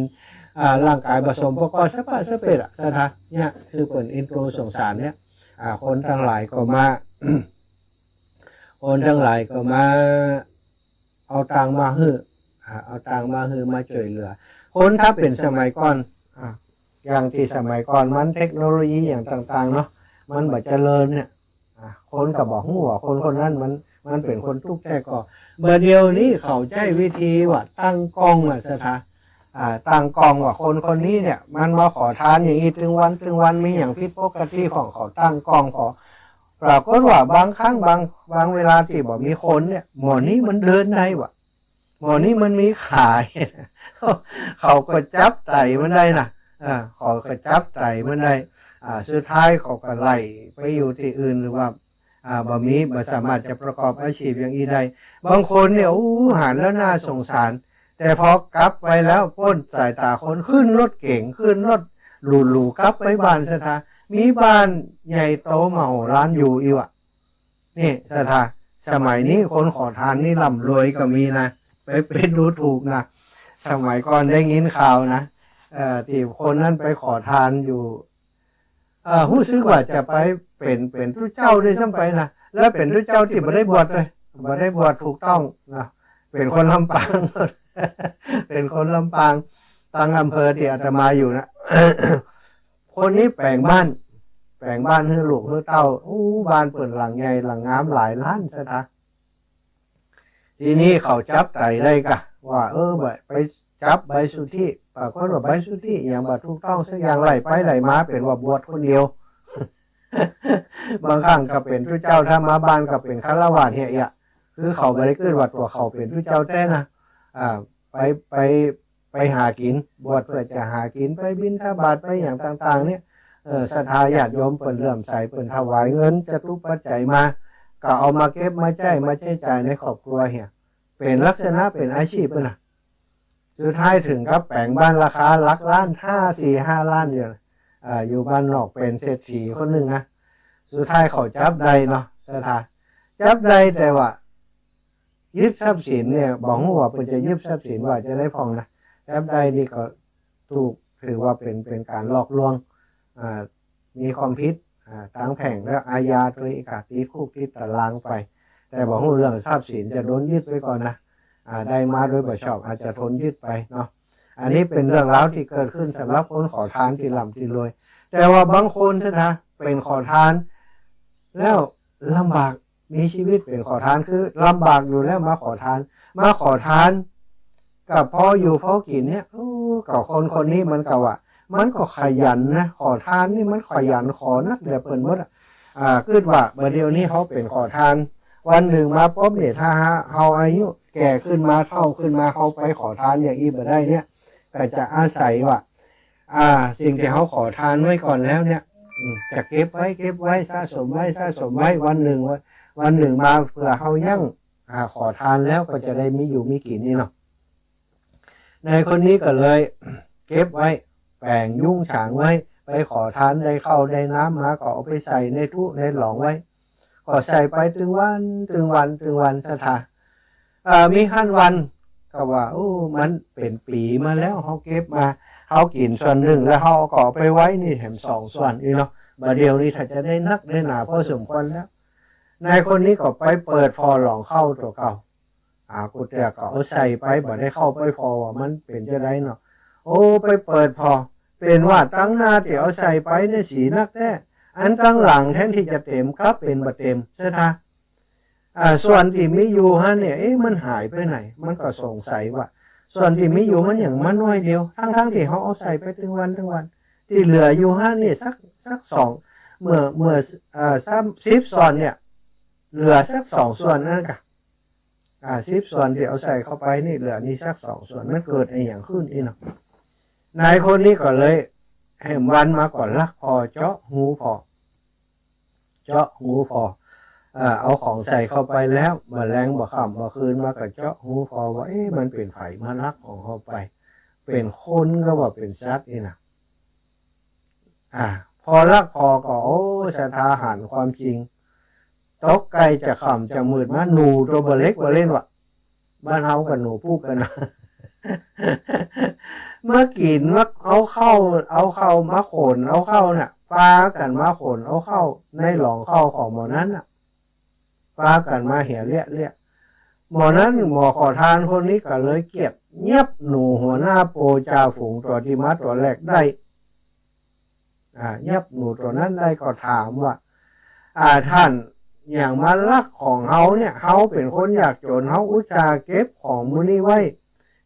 อ่า ร่างก๋ายบ่สมประกอบ สะปะสะเปดอะ ศรัทธา เนี่ยคือเปิ้นเอ็นดูสงสารเนี่ย อ่า คนตังหลายก็มา คนตังหลายก็มาเอาตังค์มาหื้อ อ่า เอาตังค์มาหื้อ มาจ้วยเหลือ คนถ้าเป๋นสมัยก่อน อ่า อย่างตี้สมัยก่อนมันเทคโนโลยีอย่างต่างๆ เนาะ มันบ่เจริญเนี่ย อ่า คนก็บ่ฮู้ว่าคนคนนั้นมัน มันเป๋นคนตุ๊กข์แต๊ก่อ บ่าเดี่ยวนี้เขาใจ๊วิธีว่าตั้งกล้องอะ ศรัทธา อ่า ตั้งกล้องว่าคนคนนี้เนี่ย มันมาขอทานอย่างอี้ตึงวันตึงวัน มีหยังผิดปกติพ่อง เขาตั้งกล้องผ่อ ปรากฏว่าบางครั้งบาง บางเวลาตี้บ่มีคนเนี่ย หมอนี้มันเดินได้ว่ะ หมอนี้มันมีขา เขาก็จับไตมันได้นะ อ่า เขาก็จับไตมันได้ อ่า สุดท้ายเขาก็ไล่ไปอยู่ตี้อื่น หรือว่า อ่า บ่มี บ่สามารถจะประกอบอาชีพอย่างอี้ได้ บางคนเนี่ย อู้ หันแล้วน่าสงสาร แต่พอกลับไปแล้วป๊นสายต๋าคน ขึ้นรถเก๋ง ขึ้นรถหรูๆ กลับไปบ้าน ศรัทธา มีบ้านใหญ่โตมโหฬารอยู่อี้ว่ะ นี่ ศรัทธา สมัยนี้คนขอทานนี่ร่ำรวยก็มีนะ ไป ไปดูถูกนะ สมัยก่อนได้ยินข่าวนะ เอ่อ ตี้คนนั้นไปขอทานอยู่ เอ่อ ฮู้สึกว่าจะไปเป๋น เป๋นตุ๊เจ้าด้วยซ้ำไปนะ แล้วเป๋นตุ๊เจ้าตี้บ่ได้บวชเลย บ่ได้บวชถูกต้องนะ เป๋นคนลำปาง เป๋นคนลำปาง ตังอำเภอตี้อาตมาอยู่นะ คนนี้แป๋งบ้าน แป๋งบ้านหื้อลูกหื้อเต้า อู้ บ้านเปิ้นหลังใหญ่หลังงามหลายล้านศรัทธา ทีนี้เขาจับไต่ได้ก่ะ ว่า เออ ไป ไปจับใบสุทธิ ปรากฏว่าใบสุทธิหยังบ่ถูกต้องสักอย่าง ไล่ไปไล่มาเป๋นว่าบวชคนเดียว บางครั้งก็เป๋นตุ๊เจ้า ถ้ามาบ้านก็เป๋นฆราวาสเหีย คือเขาบ่ได้กึ๊ดว่าตั๋วเขาเป๋นตุ๊เจ้าแต๊นะ อ่า ไป ไป ไปหากิ๋น บวชเปื้อจะหากิ๋น ไปบิณฑบาต ไปหยังต่างๆ เนี่ย เออ ศรัทธาญาติโยมเปิ้นเลื่อมใส เปิ้นถวายเงินจตุปัจจัยมา ก็เอามาเก็บมาใจ๊ มาใจ๊จ่ายในครอบครัวเหีย เป๋นลักษณะเป๋นอาชีพเปิ้นน่ะ สุดท้ายเถิงกับแป๋งบ้านราคาหลักล้าน ห้า สี่ ห้าล้านเดียว อ่า อยู่บ้านนอกเป๋นเศรษฐีคนนึ่งนะ สุดท้ายเขาจับได้เนาะ ศรัทธา จับได้แต่ว่า ยึดทรัพย์สินเนี่ย บ่ฮู้ว่าเปิ้นจะยึดทรัพย์สินว่าจะใดพ่องนะ จับได้นี่ก็ถูก ถือว่าเป๋น เป๋นก๋านหลอกลวง อ่า มีความผิด อ่า ตางแพ่งและอาญาตวยอีกอะ ติดคุกติดตารางไป แต่บ่ฮู้เรื่องทรัพย์สินจะโดนยึดไปก่อนนะ อ่า ได้มาโดยบ่ชอบอาจจะโดนยึดไปเนาะ อันนี้เป๋นเรื่องราวตี้เกิดขึ้นสำหรับคนขอทานตี้ร่ำตี้รวย แต่ว่าบางคนศรัทธา เป๋นขอทาน แล้วลำบาก มีชีวิตเป๋นขอทาน คือลำบากอยู่แล้วมาขอทาน มาขอทาน ก็พออยู่พอกิ๋นเนี่ย โอ้ ก็คนคนนี้มันก็ว่า มันก็ขยันนะ ขอทานนี่มันขยันขอนักเหลือเป๋นหมดอะ อ่า กึ๊ดว่าบ่าเดี่ยวนี้เฮาเป๋นขอทาน วันนึ่งมาป๊อบเนี่ย ถ้าหากเฮาอายุแก่ขึ้นมา เฒ่าขึ้นมา เฮาไปขอทานอย่างอี้บ่ได้เนี่ย ก็จะอาศัยว่า อ่า สิ่งตี้เฮาขอทานไว้ก่อนแล้วเนี่ย อืม จะเก็บไว้ เก็บไว้ สะสมไว้ สะสมไว้ วันนึ่ง วันนึ่งมาเปื้อเฮายั้ง อ่า ขอทานแล้วก็จะได้มีอยู่มีกิ๋นนี่เนาะ นายคนนี้ก็เลยเก็บไว้ แป๋งยุ้งฉางไว้ ไปขอทานได้ข้าวได้น้ำมาก็เอาไปใส่ในถุในหลองไว้ ก็ใส่ไปตึงวัน ตึงวัน ตึงวัน ศรัทธา เอ่อ มีหั้นวันก็ว่า โอ้ มันเป๋นปี๋มาแล้ว เฮาเก็บมา เฮากิ๋นส่วนนึ่ง แล้วเฮาก็เอาไปไว้นี่แถมสองส่วนอี้เนาะ บ่าเดี่ยวนี้ถ้าจะได้นักได้หนาพอสมควรแล้ว นายคนนี้ก็ไปเปิดผ่อหลองข้าวตั๋วเก่า อ่า กู้เตื้อก็เอาใส่ไป บ่ได้เข้าไปผ่อว่ามันเป๋นจะใดเนาะ โอ้ ไปเปิดผ่อ เป๋นว่าตังหน้าตี้เอาใส่ไปเนี่ยสีนักแต๊ อันตังหลังแทนตี้จะเต๋มกลับเป๋นบ่เต๋ม ศรัทธา อ่า ส่วนตี้มีอยู่หั้นเนี่ย เอ๊ะ มันหายไปไหน มันก็สงสัยว่า ส่วนตี้มีอยู่มันหยังมาน้อยเดียว ทั้งๆ ตี้เฮาเอาใส่ไปตึงวันตึงวัน ตี้เหลืออยู่หั้นเนี่ยสัก สักสอง เมื่อ เมื่อ เอ่อ สาม สิบส่วนเนี่ย เหลือสักสองส่วนนั่นกะ อ่า สิบส่วนตี้เอาใส่เข้าไปนี่ เหลือนี่สักสองส่วน มันเกิดอะหยังขึ้นอี้เนาะ นายคนนี้ก็เลยแหมวันมาก็ลักผ่อ เจาะฮูผ่อ เจาะฮูผ่อ เอ่อ เอาของใส่เข้าไปแล้ว บ่าแลงบ่าค่ำบ่าคืนมาก็เจาะฮูผ่อว่า เอ๊ะ มันเป๋นใผมาลักของเฮาไป เป๋นคนก็ว่าเป๋นสัตว์อี้นะ อ่า พอลักผ่อก็ โอ้ ศรัทธาหันความจริง ตกใก้จะค่ำจะมืดมา หนูตั๋วบ่าเล็กบ่าเล่นว่ะ บ้านเฮาก็หนูปุ๊กกั๋นนะ มากิ๋น มาเอาข้าว เอาข้าวมาขนเอาข้าวน่ะ ปากั๋นมาขนเอาข้าวในหลองข้าวของหมอนั้นน่ะ ปากั๋นมาเหียเละเละ หมอนั้นหมอขอทานคนนี้ก็เลยเกียจ เยียบหนูหัวหน้าโปจ่าฝูงตั๋วตี้มาตั๋วแรกได้ อ่า เยียบหนูตั๋วนั้นได้ก็ถามว่า อ่า ต้านหยังมาลักของเฮาเนี่ย เฮาเป๋นคนยากจ๋น เฮาอุตส่าห์เก็บของหมู่นี้ไว้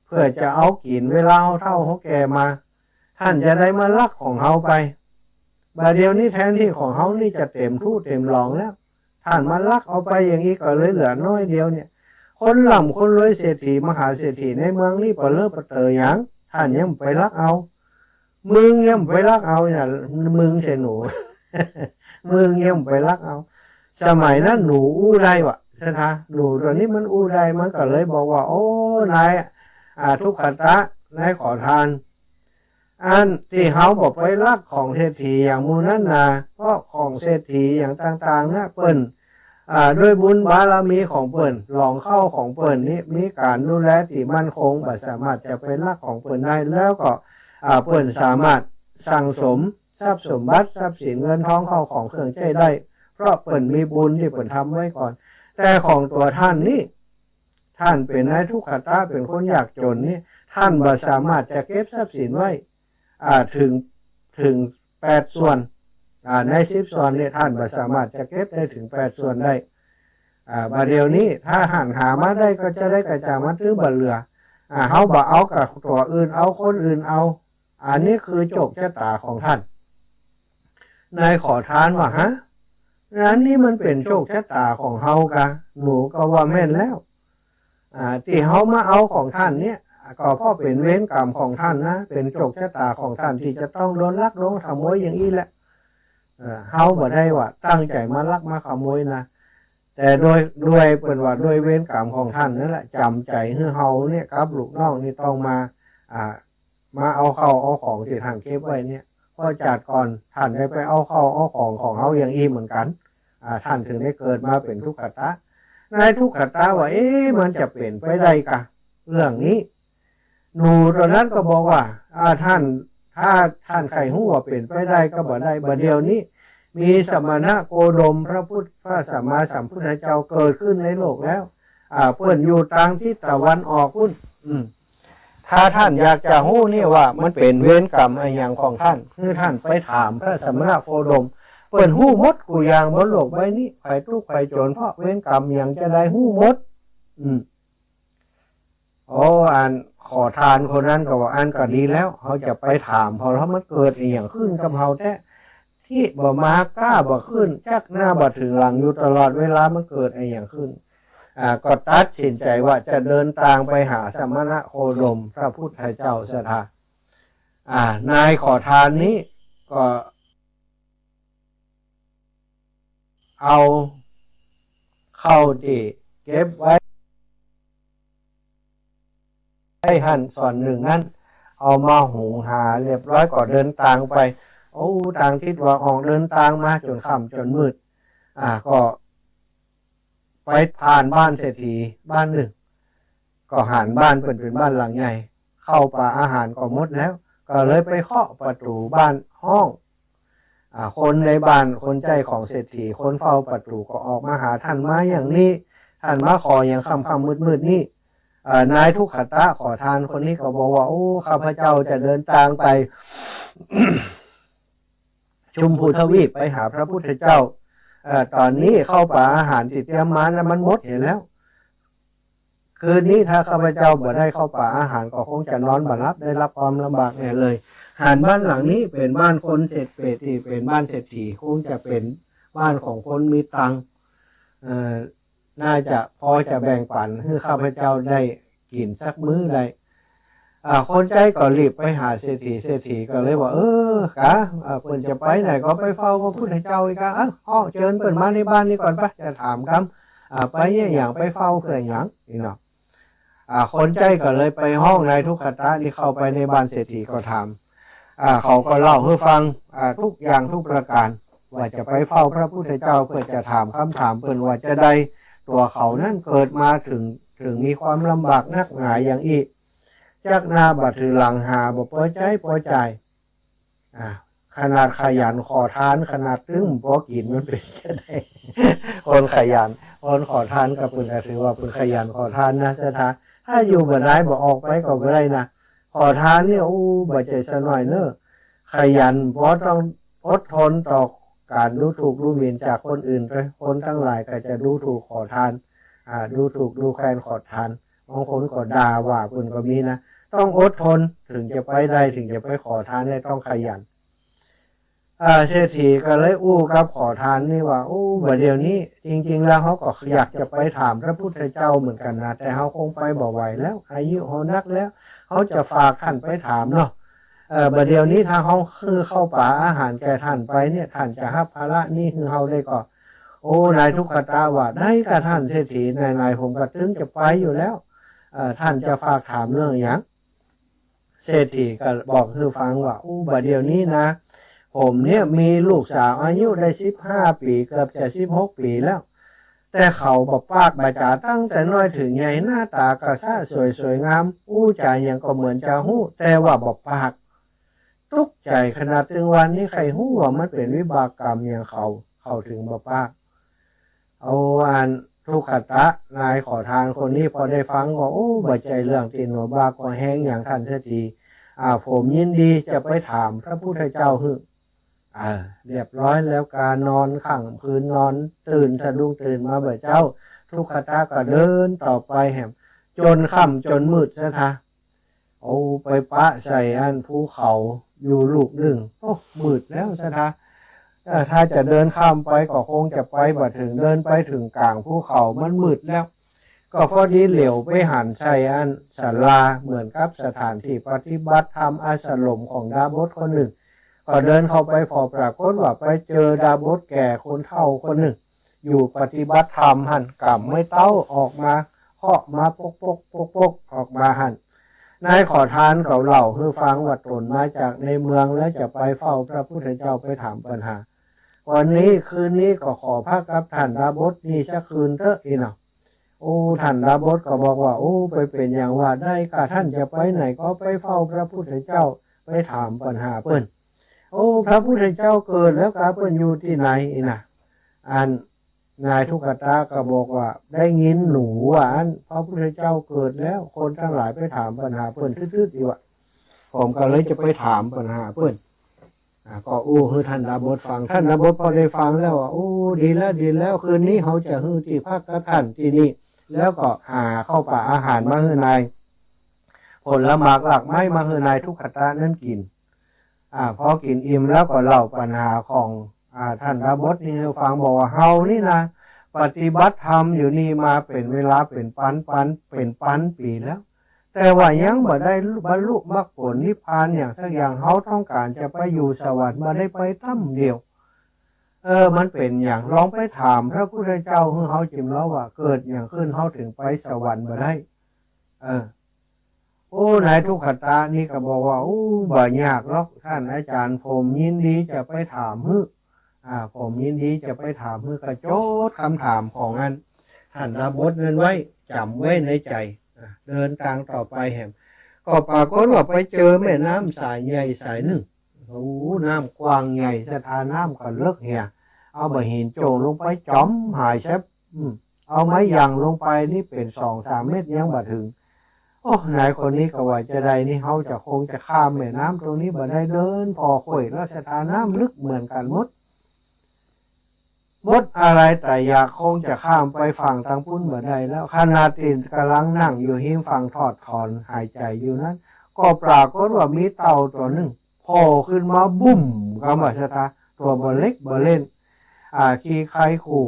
เปื้อจะเอากิ๋นเวลาเฮาเฒ่าเฮาแก่มา ต้านจะได้มาลักของเฮาไป บ่าเดี่ยวนี้แทนตี้ของเฮานี่จะเต๋มถุเต๋มหลองแล้ว ต้านมาลักเอาไปอย่างอี้ก็เลยเหลือน้อยเดียวเนี่ย คนร่ำคนรวยเศรษฐีมหาเศรษฐีในเมืองนี่ปะเลอะปะเต๋อหยัง ต้านยังไปลักเอา มึงยังไปลักเอาเนี่ย มึงเสียหนู มึงยังไปลักเอา สมัยนั้นหนูอู้ได้ว่ะ ศรัทธา หนูตั๋วนี้มันอู้ได้ มันก็เลยบอกว่า โอ้ นาย อ่า ทุกขตะ นายขอทาน อันตี้เฮาบ่ไปลักของเศรษฐีอย่างหมู่นั้นนา เพราะของเศรษฐีอย่างต่างๆ นะ เปิ้น อ่า ด้วยบุญบารมีของเปิ้น หลองข้าวของเปิ้นนี้มีก๋านดูแลตี้มั่นคง บ่สามารถจะไปลักของเปิ้นได้ แล้วก็ อ่า เปิ้นสามารถสั่งสมทรัพย์สมบัติ ทรัพย์สินเงินทองข้าวของเครื่องใจ๊ได้ เพราะเปิ้นมีบุญตี้เปิ้นทำไว้ก่อน แต่ของตั๋วต้านนี้ ท่านเป๋นนายทุกขตะ เป๋นคนยากจ๋นนี่ ท่านบ่สามารถจะเก็บทรัพย์สินไว้ อ่า เถิง เถิงแปดส่วน อ่า ในสิบส่วนนี่ ท่านบ่สามารถจะเก็บได้เถิงแปดส่วนได้ อ่า บ่าเดี่ยวนี้ถ้าหันหามาได้ก็จะได้กระจ่างมันตึงบ่เหลือ อ่า เฮาบ่เอากับตั๋วอื่น เอาคนอื่นเอา อันนี้คือโชคชะตาของท่าน นายขอทานว่า ฮะ อันนี้มันเป๋นโชคชะตาของเฮากา หนูก็ว่าแม่นแล้ว อ่า ตี้เฮามาเอาของท่านเนี่ย ก็เพราะเป๋นเวรกรรมของท่านนะ เป๋นโชคชะตาของท่านตี้จะต้องโดนลักโดนขโมยอย่างอี้แหละ เอ่อ เฮาบ่ได้ว่าตั้งใจ๋มาลักมาขโมยนะ แต่โดย โดยเปิ้นว่าโดยเวรกรรมของท่านนั่นแหละ จ๋ำใจ๋หื้อเฮาเนี่ยกับลูกน้องนี่ต้องมา อ่า มาเอาเข้าเอาของตี้ท่านเก็บไว้เนี่ย เพราะจาติก่อนท่านได้ไปเอาเข้าเอาของของเฮาอย่างอี้เหมือนกั๋น อ่า ท่านเถิงได้เกิดมาเป๋นทุกขตะ นายทุกขตะว่า เอ๊ะ มันจะเป๋นไปได้กา เรื่องนี้ หนูตั๋วนั้นก็บอกว่า อ่า ท่าน ถ้าท่านใค่ฮู้ว่าเป๋นไปได้ก็บ่ได้ บ่าเดี่ยวนี้ มีสมณะโคดมพระพุทธ พระสัมมาสัมพุทธเจ้าเกิดขึ้นในโลกแล้ว อ่า เปิ้นอยู่ตางทิศตะวันออกปู๊น อืม ถ้าท่านอยากจะฮู้นี่ว่ามันเป๋นเวรกรรมอะหยังของท่าน หื้อท่านไปถามพระสมณะโคดม เปิ้นฮู้หมดกู้อย่างบนโลกใบนี้ ใผตุ๊กข์ใผจ๋นเพราะเวรกรรมหยังจะได้ฮู้หมด อืม โอ้ อันขอทานคนนั้นก็ว่า อันก็ดีแล้ว เฮาจะไปถามเฮา แล้วมันเกิดอะหยังขึ้นกับเฮาแต๊ ตี้บ่มาก้าบ่ขึ้น จักหน้าบ่เถิงหลังอยู่ตลอดเวลา มันเกิดอะหยังขึ้น อ่า ก็ตัดสินใจ๋ว่าจะเดินตางไปหาสมณะโคดมพระพุทธเจ้าเสียท่า อ่า นายขอทานนี้ก็ เอาข้าวตี้เก็บไว้ ไว้หั้นส่วนนึ่งนั้น เอามาหุงหาเรียบร้อยก็เดินตางไป โอ้ ตางทิศตะวันออก เดินตางมาจ๋นค่ำจ๋นมืด อ่า ก็ไปผ่านบ้านเศรษฐีบ้านนึ่ง ก็หันบ้านเปิ้นเป๋นบ้านหลังใหญ่ ข้าวป๋าอาหารก็หมดแล้ว ก็เลยไปเคาะประตู๋บ้านฮ้อง อ่า คนในบ้าน คนใจ๊ของเศรษฐี คนเฝ้าประตู๋ก็ออกมาหา ท่านมาอย่างนี้ ท่านมาขออย่างค่ำๆมืดๆนี้ เอ่อ นายทุกขตะขอทานคนนี้ก็บอกว่า โอ้ ข้าพเจ้าจะเดินตางไป ชมพูทวีปไปหาพระพุทธเจ้า เอ่อ ต๋อนนี้ข้าวป๋าอาหารตี้เตรียมมานั้นมันหมดเหียแล้ว คืนนี้ถ้าข้าพเจ้าบ่ได้ข้าวป๋าอาหารก็คงจะนอนบ่หลับ ได้รับความลำบากแน่เลย หันบ้านหลังนี้เป๋นบ้านคนเศรษฐ ตี้เป๋นบ้านเศรษฐี คงจะเป๋นบ้านของคนมีตังค์ เอ่อ น่าจะพอจะแบ่งปั๋นหื้อข้าพเจ้าได้กิ๋นสักมื้อได้ อ่า คนใจ๊ก็รีบไปหาเศรษฐี เศรษฐีก็เลยว่า เออ กา อ่า เปิ้นจะไปไหนก็ไปเฝ้าพระพุทธเจ้าอีกกา เอ้า ฮ้องเจิญเปิ้นมาในบ้านนี้ก่อนปะ จะถามกำ อ่า ไปเยียะหยัง ไปเฝ้าเปื้อหยัง นี่เนาะ อ่า คนใจ๊ก็เลยไปฮ้องนายทุกขตะนี่เข้าไปในบ้านเศรษฐีก็ถาม อ่า เขาก็เล่าหื้อฟัง อ่า ทุกอย่างทุกประก๋าน ว่าจะไปเฝ้าพระพุทธเจ้าเปื้อจะถามกำถามเปิ้นว่าจะใด ตั๋วเขานั้นเกิดมาเถิง เถิงมีความลำบากนักหนาอย่างอี้ จักหน้าบ่เถิงหลังหาบ่ปอใจ๊ปอจ่าย อ่า ขนาดขยันขอทาน ขนาดตึงบ่กิ๋นมันเป๋นจะใด คนขยัน คนขอทานก็เปิ้นก็ถือว่าเปิ้นขยันขอทานนะเสียท่า ถ้าอยู่บ่ได้บ่ออกไปก็บ่ได้นะ ขอทานเนี่ย โอ้ บ่ใจ้ซะหน้อยเน่อ ขยัน บ่ต้องอดทนต่อก๋านดูถูกดูหมิ่นจากคนอื่นไป คนตังหลายก็จะดูถูกขอทาน อ่า ดูถูกดูแคลนขอทาน บางคนก็ด่าว่าเปิ้นก็มีนะ ต้องอดทน เถิงจะไปได้ เถิงจะไปขอทานได้ ต้องขยัน อ่า เศรษฐีก็เลยอู้กับขอทานนี่ว่า โอ้ บ่าเดี่ยวนี้ จริงๆ แล้วเฮาก็อยากจะไปถามพระพุทธเจ้าเหมือนกั๋นนะ แต่เฮาคงไปบ่ไหวแล้ว อายุเฮานักแล้ว เฮาจะฝากท่านไปถามเนาะ เอ่อ บ่าเดี่ยวนี้ถ้าเฮาหื้อข้าวป๋าอาหารแก่ท่านไปเนี่ย ท่านจะฮับภาระนี้หื้อเฮาได้ก่อ โอ้ นายทุกขตะว่า ได้กาท่านเศรษฐี ไหนๆ ผมก็ตึงจะไปอยู่แล้ว เอ่อ ท่านจะฝากถามเรื่องหยัง เศรษฐีก็บอกหื้อฟังว่า อู้ บ่าเดี่ยวนี้นะ ผมเนี่ยมีลูกสาวอายุได้สิบห้าปี๋ เกือบจะสิบหกปี๋แล้ว แต่เขาบ่ปากบ่จ๋าตั้งแต่น้อยเถิงใหญ่ หน้าตาก็สะสวยสวยงาม อู้จ๋าหยังก็เหมือนจะฮู้ แต่ว่าบ่ปาก ตุ๊กใจ๋ขนาดตึงวันนี้ ใค่ฮู้ว่ามันเป๋นวิบากกรรมหยังเขา เขาเถิงบ่ปาก เอาอัน ทุกขตะ นายขอทานคนนี้พอได้ฟังก็ โอ้ บ่ใจ้เรื่องตี้หนวบากก็แฮงอย่างทันเสียที อ่า ผมยินดีจะไปถามพระพุทธเจ้าหื้อ อ่า เรียบร้อยแล้ว กานอนค้างคืน นอนตื่นสะดุ้งตื่นมาบ่าเจ๊า ทุกขตะก็เดินต่อไปแหม จ๋นค่ำจ๋นมืดเสียทะ โอ้ ไปปะใส่อันภูเขาอยู่ลูกนึ่ง โอ้ มืดแล้วเสียทะ เออ ถ้าจะเดินข้ามไปก็คงจะไปบ่เถิง เดินไปเถิงก๋างภูเขามันมืดแล้ว ก็พอดีเหลียวไปหันใส่อันศาลา เหมือนกับสถานตี้ปฏิบัติธรรมอาสรมของดาบสคนนึ่ง ก็เดินเข้าไป พอปรากฏว่าไปเจอดาบสแก่คนเฒ่าคนนึ่ง อยู่ปฏิบัติธรรมหั้น ก๋ำไม้เต๊าออกมา เคาะมาปกปกปกปกออกมาหั้น นายขอทานเขาเล่าหื้อฟังว่าตนมาจากในเมืองแล้วจะไปเฝ้าพระพุทธเจ้าไปถามปัญหา วันนี้คืนนี้ก็ขอพักกับท่านดาบสนี่สักคืนเต๊อะ อี้เนาะ โอ้ ท่านดาบสก็บอกว่า โอ้ ไปเป๋นอย่างว่าได้ก่ะ ท่านจะไปไหนก็ไปเฝ้าพระพุทธเจ้า ไปถามปัญหาเปิ้น โอ้ พระพุทธเจ้าเกิดแล้วก่ะ เปิ้นอยู่ตี้ไหน อี้นะ อันนายทุกขตะก็บอกว่า ได้ยินหนูว่าอันพระพุทธเจ้าเกิดแล้ว คนตังหลายไปถามปัญหาเปิ้นตึ๊ดๆ อยู่อะ ผมก็เลยจะไปถามปัญหาเปิ้น อ่า ก็อู้หื้อท่านดาบสฟัง ท่านดาบสพอได้ฟังแล้วว่า โอ้ ดีแล้ว ดีแล้ว คืนนี้เฮาจะหื้อตี้พักกับท่านตี้นี่ แล้วก็หาข้าวป๋าอาหารมาหื้อนาย ผลหมากหลากไม้มาหื้อนายทุกขตะนั้นกิ๋น อ่า พอกิ๋นอิ่มแล้วก็เล่าปัญหาของ อ่า ท่านดาบสนี่หื้อฟัง บอกว่า เฮานี่นะ ปฏิบัติธรรมอยู่นี่มาเป๋นเวลาเป๋นปันปัน เป๋นปันปี๋แล้ว แต่ว่ายังบ่ได้บรรลุมรรคผลนิพพานอย่างสักอย่าง เฮาต้องก๋านจะไปอยู่สวรรค์ บ่ได้ไปต้ำเดียว เออ มันเป๋นอย่าง ลองไปถามพระพุทธเจ้าหื้อเฮาจิมลอว่า เกิดอย่างขึ้นเฮาเถิงไปสวรรค์บ่ได้ เออ โอ้ นายทุกขตะนี่ก็บอกว่า โอ้ บ่ยากหรอกท่านอาจารย์ ผมยินดีจะไปถามหื้อ อ่า ผมยินดีจะไปถามหื้อ ก็จดคำถามของอันท่านดาบสนั้นไว้ จ๋ำไว้ในใจ๋ อ่า เดินตางต่อไปแหม ก็ปรากฏว่าไปเจอแม่น้ำสายใหญ่สายนึ่ง โอ้ น้ำกว้างใหญ่เสียทะ น้ำก็เลิกเหีย เอาบ่าหินโจ้งลงไปจ๋มหายแซบ อืม เอาไม้หยั่งลงไปนี่เป๋นสองสามเมตรยังบ่เถิง โอ้ นายคนนี้ก็ว่าจะใดนี่ เฮาจะคงจะข้ามแม่น้ำตรงนี้บ่ได้ เดินผ่อข่อยแล้วเสียทะ น้ำลึกเหมือนกั๋นหมด หมดอะไรแต่อยาก คงจะข้ามไปฝั่งตางปู๊นบ่ได้แล้ว ขณะตี้ก่ำลังนั่งอยู่ฮิมฝั่งถอดถอนหายใจ๋อยู่นั้น ก็ปรากฏว่ามีเต่าตั๋วนึ่ง โผล่ขึ้นมาบุ้ม กำว่าเสียทะ ตั๋วบ่เล็กบ่เล่น อ่า ขี้ไคร่คู่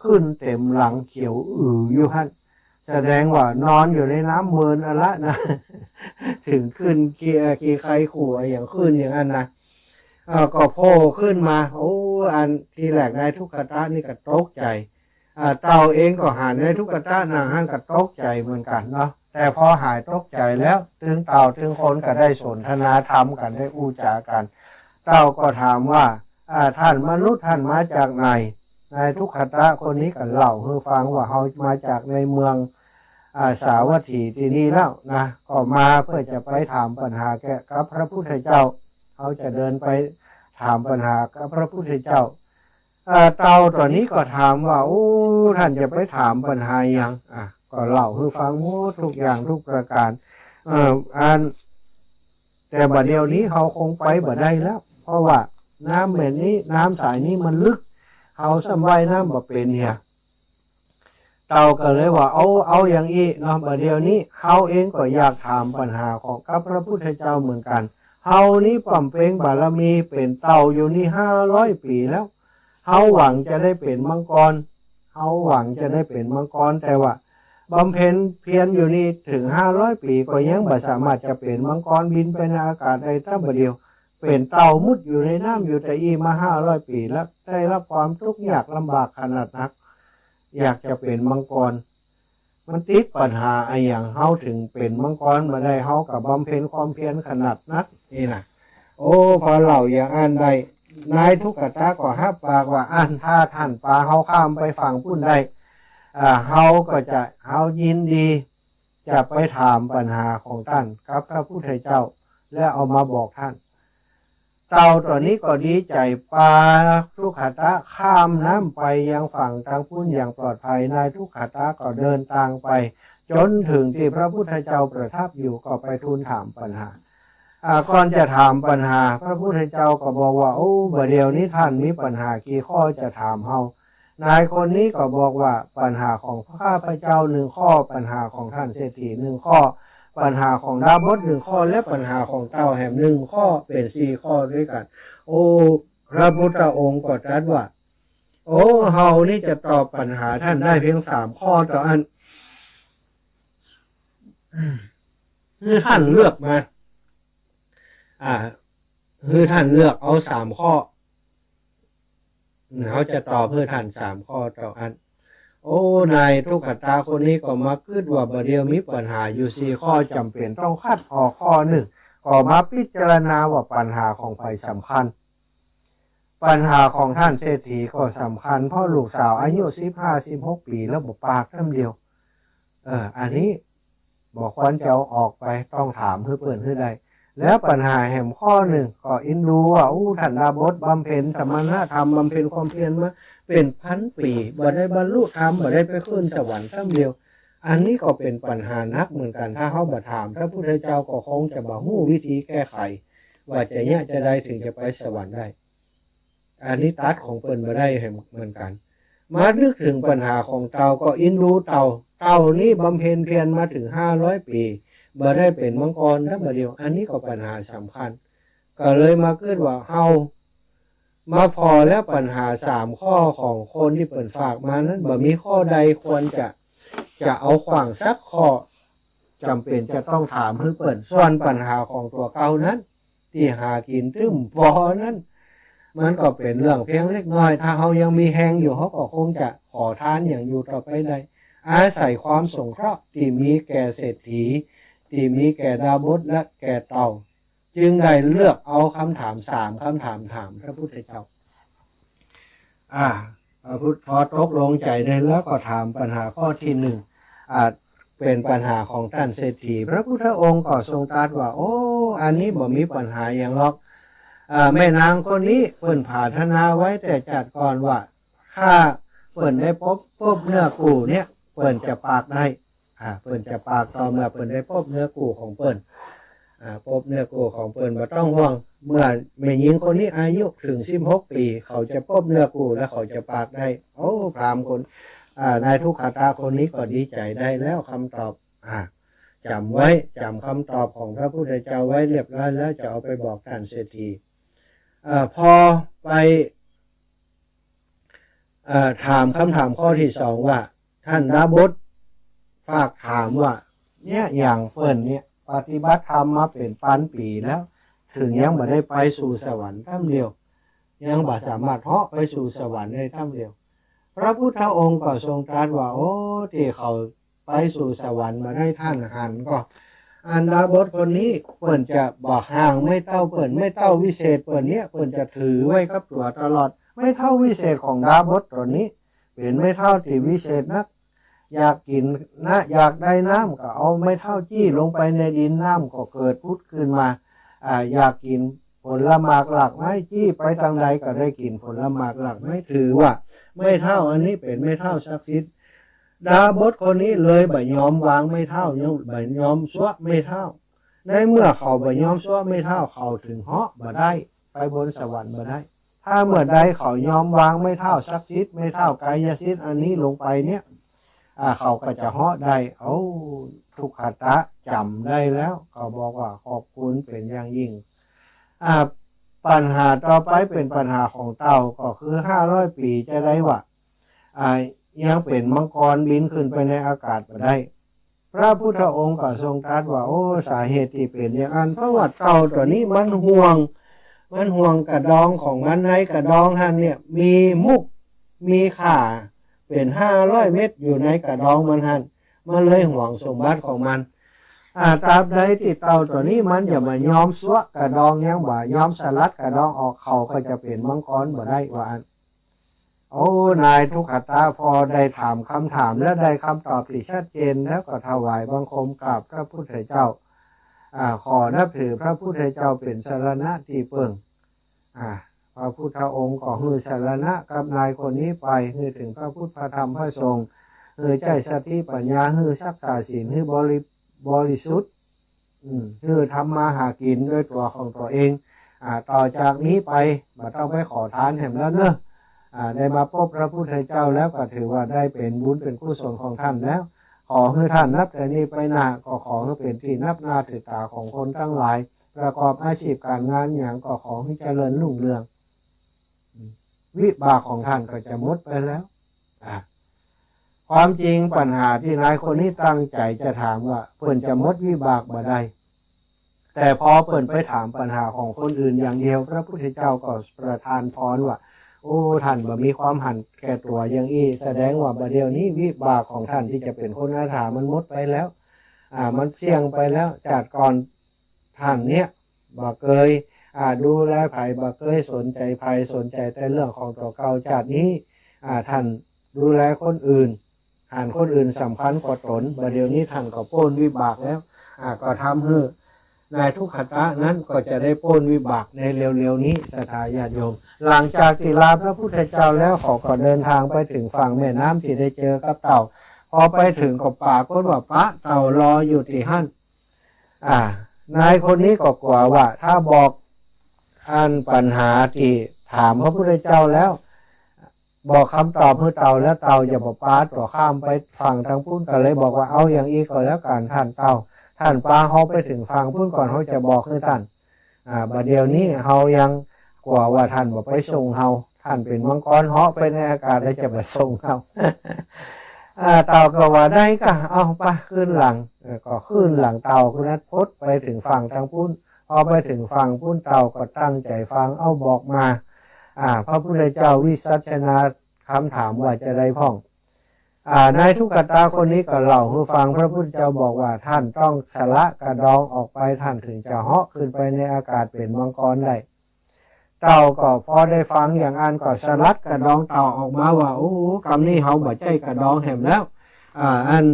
ขึ้นเต็มหลังเขียวอืออยู่หั้น แสดงว่านอนอยู่ในน้ำเมินอันละนะ เถิงขึ้นขี้ ขี้ไคร่คู่อะหยังขึ้นอย่างนั้นนะ เอ่อ ก็โผล่ขึ้นมา โอ้ อันทีแรกนายทุกขตะนี่ก็ตกใจ๋ อ่า เต่าเองก็หันนายทุกขตะนั่งหั้นก็ตกใจ๋เหมือนกั๋นเนาะ แต่พอหายตกใจ๋แล้ว ตึงเต่าตึงคนก็ได้สนทนาธรรมกั๋น ได้อู้จ๋ากั๋น เต่าก็ถามว่า อ่า ท่านมนุษย์ท่านมาจากไหน นายทุกขตะคนนี้ก็เล่าหื้อฟังว่า เฮามาจากในเมือง อ่า สาวัตถีตี้นี่แล้วนะ ก็มาเพื่อจะไปถามปัญหาแก่กับพระพุทธเจ้า เฮาจะเดินไปถามปัญหากับพระพุทธเจ้า เอ่อ เต่าตั๋วนี้ก็ถามว่า โอ้ ท่านจะไปถามปัญหาหยัง อ่ะ ก็เล่าหื้อฟังหมดทุกอย่างทุกประก๋าน เอ่อ อัน แต่บ่าเดี่ยวนี้เฮาคงไปบ่ได้แล้ว เพราะว่าน้ำแม่นนี้ น้ำสายนี้มันลึก เฮาซ้ำว่ายน้ำบ่เป๋นเหีย เต่าก็เลยว่า เอา เอาอย่างอี้เนาะ บ่าเดี่ยวนี้เฮาเองก็อยากถามปัญหาของกับพระพุทธเจ้าเหมือนกั๋น เฮานี้บำเพ็ญบารมีเป๋นเต่าอยู่นี่ห้าร้อยปี๋แล้ว เฮาหวังจะได้เป๋นมังกร เฮาหวังจะได้เป๋นมังกร แต่ว่าบำเพ็ญเพียรอยู่นี่เถิงห้าร้อยปี๋ก็ยังบ่สามารถจะเป๋นมังกรบินไปในอากาศได้ตั้งบ่าเดี่ยว เป๋นเต่ามุดอยู่ในน้ำอยู่แต่อี้มาห้าร้อยปี๋แล้ว ได้รับความทุกข์ยากลำบากขนาดนัก อยากจะเป๋นมังกร มันติดปัญหาอะหยังเฮาเถิงเป๋นมังกรบ่ได้ เฮาก็บำเพ็ญความเพียรขนาดนัก อี้นะ โอ้ พอเล่าอย่างอั้นได้ นายทุกขตะก็ฮับปากว่า อั้น ถ้าท่านปาเฮาข้ามไปฝั่งปู๊นได้ อ่า เฮาก็จะ เฮายินดีจะไปถามปัญหาของท่านกับพระพุทธเจ้า แล้วเอามาบอกท่าน เต่าตั๋วนี้ก็ดีใจ๋ปาทุกขตะข้ามน้ำไปยังฝั่งตางปุ้นอย่างปลอดภัย นายทุกขตะก็เดินตางไป จ๋นเถิงตี้พระพุทธเจ้าประทับอยู่ ก็ไปทูลถามปัญหา อ่า ก่อนจะถามปัญหา พระพุทธเจ้าก็บอกว่า โอ้ บ่าเดี่ยวนี้ต้านมีปัญหากี่ข้อจะถามเฮา นายคนนี้ก็บอกว่า ปัญหาของข้าพเจ้าหนึ่งข้อ ปัญหาของต้านเศรษฐีหนึ่งข้อ ปัญหาของดาบสหนึ่งข้อ และปัญหาของเต่าแหมหนึ่งข้อ เป๋นสี่ข้อด้วยกั๋น โอ้ พระพุทธองค์ก็ตรัสว่า โอ้ เฮานี้จะตอบปัญหาต้านได้เพียงสามข้อเต้าอั้น หื้อต้านเลือกมา อ่า หื้อต้านเลือกเอาสามข้อ เฮาจะตอบหื้อต้านสามข้อเต้าอั้น โอ้ นายทุกขตะคนนี้ก็มากึ๊ดว่า บ่าเดี่ยวมีปัญหาอยู่สี่ข้อ จ๋ำเป๋นต้องคัดออกข้อหนึ่ง ก็มาพิจารณาว่าปัญหาของใผสำคัญ ปัญหาของต้านเศรษฐีก็สำคัญ เพราะลูกสาวอายุสิบห้า สิบหกปี๋แล้วบ่ปากต้ำเดียว เออ อันนี้บ่ควรจะเอาออกไป ต้องถามหื้อเปิ้นหื้อได้ แล้วปัญหาแหมข้อหนึ่งก็อินดูว่า อู้ ต้านดาบสบำเพ็ญสมณธรรม บำเพ็ญความเพียรมาเป๋นพันปี๋ บ่ได้บรรลุธรรม บ่ได้ไปขึ้นสวรรค์ต้ำเดียว อันนี้ก็เป๋นปัญหาหนักเหมือนกั๋น ถ้าเฮาบ่ถามพระพุทธเจ้าก็คงจะบ่ฮู้วิธีแก้ไข ว่าจะเยียะจาใดถึงจะไปสวรรค์ได้ อันนี้ตัดของเปิ้นบ่ได้เหมือนกั๋น มานึกเถิงปัญหาของเต่าก็อินดูเต่า เต่านี้บำเพ็ญเพียรมาเถิงห้าร้อยปี๋ บ่ได้เป๋นมังกรต้ำบ่าเดี่ยว อันนี้ก็ปัญหาสำคัญ ก็เลยมากึ๊ดว่าเฮามาผ่อแล้วปัญหาสามข้อของคนตี้เปิ้นฝากมานั้น บ่มีข้อใดควรจะ จะเอาขว้างสักข้อ จ๋ำเป๋นจะต้องถามหื้อเปิ้น ส่วนปัญหาของตั๋วเก่านั้น ตี้หากิ๋นตึ้มปอนั้น มันก็เป๋นเรื่องเพียงเล็กน้อย ถ้าเฮายังมีแฮงอยู่ เฮาก็คงจะขอทานอย่างอยู่ต่อไปได้ อาศัยความสงเคราะห์ตี้มีแก่เศรษฐี ตี้มีแก่ดาบสและแก่เต่า จึงได้เลือกเอาคำถามสามคำถามถามพระพุทธเจ้า อ่า พระพุทธ พอตกลงใจ๋ได้แล้วก็ถามปัญหาข้อตี้หนึ่ง อ่า เป๋นปัญหาของต้านเศรษฐี พระพุทธองค์ก็ทรงตรัสว่า โอ้ อันนี้บ่มีปัญหาหยังหรอก อ่า แม่นางคนนี้เปิ้นผาถนาไว้แต่จัดก่อนว่า ถ้าเปิ้นได้ปบ ปบเนื้อกู้เนี่ย เปิ้นจะปากได้ อ่า เปิ้นจะปากต่อเมื่อเปิ้นได้ปบเนื้อกู้ของเปิ้น อ่า ปบเนื้อกู้ของเปิ้น บ่ต้องห่วง เมื่อแม่ญิงคนนี้อายุเถิงสิบหกปี๋ เขาจะปบเนื้อกู้แล้วเขาจะปากได้ โอ้ พราหมณ์คน อ่า นายทุกขตะคนนี้ก็ดีใจ๋ได้แล้วคำตอบ อ่า จ๋ำไว้ จ๋ำคำตอบของพระพุทธเจ้าไว้เรียบร้อยแล้ว จะเอาไปบอกต้านเศรษฐี เอ่อ พอไป เอ่อ ถามคำถามข้อตี้สองว่า ต้านดาบสฝากถามว่า เนี่ย อย่างเปิ้นเนี่ย ปฏิบัติธรรมมาเป๋นปันปี๋แล้ว เถิงยังบ่ได้ไปสู่สวรรค์ต้ำเดียว ยังบ่สามารถเหาะไปสู่สวรรค์ได้ต้ำเดียว พระพุทธองค์ก็ทรงตรัสว่า โอ้ ตี้เขาไปสู่สวรรค์บ่ได้ ต้านหันก่อ อันดาบสคนนี้เปิ้นจะบ่ห่างไม้เท้าเปิ้น ไม้เท้าวิเศษเปิ้นเนี่ย เปิ้นจะถือไว้กับตั๋วตลอด ไม้เท้าวิเศษของดาบสตั๋วนี้ เป๋นไม้เท้าตี้วิเศษนัก อยากกิ๋นนะ อยากได้น้ำก็เอาไม้เท้าจี้ลงไปในดิน น้ำก็เกิดผุดขึ้นมา อ่า อยากกิ๋นผลหมากหลากไม้ จี้ไปตางใดก็ได้กิ๋นผลหมากหลากไม้ ถือว่าไม้เท้าอันนี้เป๋นไม้เท้าศักดิ์สิทธิ์ ดาบสคนนี้เลยบ่ยอมวางไม้เท้า ยังบ่ยอมซวะไม้เท้า ในเมื่อเขาบ่ยอมซวะไม้เท้า เขาเถิงเหาะบ่ได้ไปบนสวรรค์บ่ได้ ถ้าเมื่อใดเขายอมวางไม้เท้าศักดิ์สิทธิ์ ไม้เท้ากายสิทธิ์อันนี้ลงไปเนี่ย อ่า เขาก็จะเหาะได้ โอ้ ทุกขตะจ๋ำได้แล้ว เขาบอกว่าขอบคุณเป๋นอย่างยิ่ง อ่า ปัญหาต่อไปเป๋นปัญหาของเต่า ก็คือห้าร้อยปี๋จะได้ว่า อ่า ยังเป๋นมังกรบินขึ้นไปในอากาศบ่ได้ พระพุทธองค์ก็ทรงตรัสว่า โอ้ สาเหตุตี้เป๋นอย่างอั้น เพราะว่าเต่าตั๋วนี้มันห่วง มันห่วงกระดองของมัน ในกระดองหั้นเนี่ย มีมุก มีข่า เป๋นห้าร้อยเม็ดอยู่ในกระดองมันหั้น มันเลยห่วงสมบัติของมัน อ่า ตราบใดตี้เต่าตั๋วนี้มันจะบ่ยอมซวะกระดอง ยังบ่ยอมสลัดกระดองออก เขาก็จะเป๋นมังกรบ่ได้ ว่าอั้น โอ้ นายทุกขตะพอได้ถามคำถามและได้คำตอบตี้ชัดเจนแล้ว ก็ถวายบังคมกราบพระพุทธเจ้า อ่า ขอนับถือพระพุทธเจ้าเป๋นสรณะตี้เปิ้ง อ่า พระพุทธองค์ก็หื้อสรณะกับนายคนนี้ไป หื้อเถิงพระพุทธพระธรรมพระสงฆ์ หื้อใจ๊สติปัญญา หื้อฮักษาศีล หื้อบริ บริสุทธิ์ อืม หื้อทำมาหากิ๋นด้วยตั๋วของตั๋วเอง อ่า ต่อจากนี้ไปบ่ต้องไปขอทานแหมแล้วเนาะ อ่า ได้มาปบพระพุทธเจ้าแล้วก็ถือว่าได้เป๋นบุญเป๋นกุศลของท่านแล้ว ขอหื้อท่านนับแต่นี้ไปหน้าก็ขอหื้อเป๋นตี้นับหน้าถือต๋าของคนตังหลาย ประกอบอาชีพก๋านงานหยังก็ขอหื้อเจริญรุ่งเรือง วิบากของท่านก็จะหมดไปแล้ว อ่ะ ความจริงปัญหาตี้นายคนนี้ตั้งใจ๋จะถามว่าเปิ้นจะหมดวิบากบ่ได้ แต่พอเปิ้นไปถามปัญหาของคนอื่นอย่างเดียว พระพุทธเจ้าก็ประทานพรว่า โอ้ ท่านบ่มีความหันแก่ตั๋วอย่างอี้ แสดงว่าบ่าเดี่ยวนี้วิบากของท่านตี้จะเป๋นคนอนาถามันหมดไปแล้ว อ่า มันเสี้ยงไปแล้ว จากก่อนท่านเนี้ยบ่เกย อ่า ดูแลใผ บ่เกยสนใจ๋ใผ สนใจ๋แต่เรื่องของตั๋วเก่า จากนี้ อ่า ท่านดูแลคนอื่น หันคนอื่นสำคัญกว่าต๋น บ่าเดี่ยวนี้ท่านก็ป๊นวิบากแล้ว อ่า ก็ทำหื้อนายทุกขตะนั้นก็จะได้ป๊นวิบากในเร็วๆ นี้ ศรัทธาญาติโยม หลังจากตี้ลาพระพุทธเจ้าแล้ว เขาก็เดินทางไปเถิงฝั่งแม่น้ำตี้ได้เจอกับเต่า พอไปเถิงก็ปรากฏว่าปะเต่ารออยู่ตี้หั้น อ่า นายคนนี้ก็กั๋วว่าถ้าบอกอันปัญหาตี้ถามพระพุทธเจ้าแล้ว บอกกำตอบหื้อเต่าแล้ว เต่าจะบ่ปาตั๋วข้ามไปฝั่งตางปู๊น ก็เลยบอกว่าเอาอย่างอี้ก็แล้วกั๋น ท่านเต่า ท่านปาเฮาไปเถิงฝั่งปู๊นก่อน เฮาจะบอกหื้อท่าน อ่า บ่าเดี่ยวนี้เฮายังกั๋วว่าท่านบ่ไปส่งเฮา ท่านเป๋นมังกรเหาะไปในอากาศแล้วจะบ่ส่งเฮา อ่า เต่าก็ว่าได้ก่ะ เอาไปขึ้นหลัง เออ ก็ขึ้นหลังเต่าคนนั้นพดไปเถิงฝั่งตางปู๊น พอไปเถิงฝั่งปู๊น เต่าก็ตั้งใจ๋ฟัง เอาบอกมา อ่า พระพุทธเจ้าวิสัชนาคำถามว่าจะใดพ่อง อ่า นายทุกขตะคนนี้ก็เล่าหื้อฟัง พระพุทธเจ้าบอกว่าท่านต้องสละกระดองออกไป ท่านเถิงจะเหาะขึ้นไปในอากาศเป๋นมังกรได้ เต่าก็พอได้ฟังอย่างอั้นก็สลัดกระดองเต่าออกมาว่า โอ้ กำนี้เฮาบ่ใจ้กระดองแหมแล้ว อ่า อัน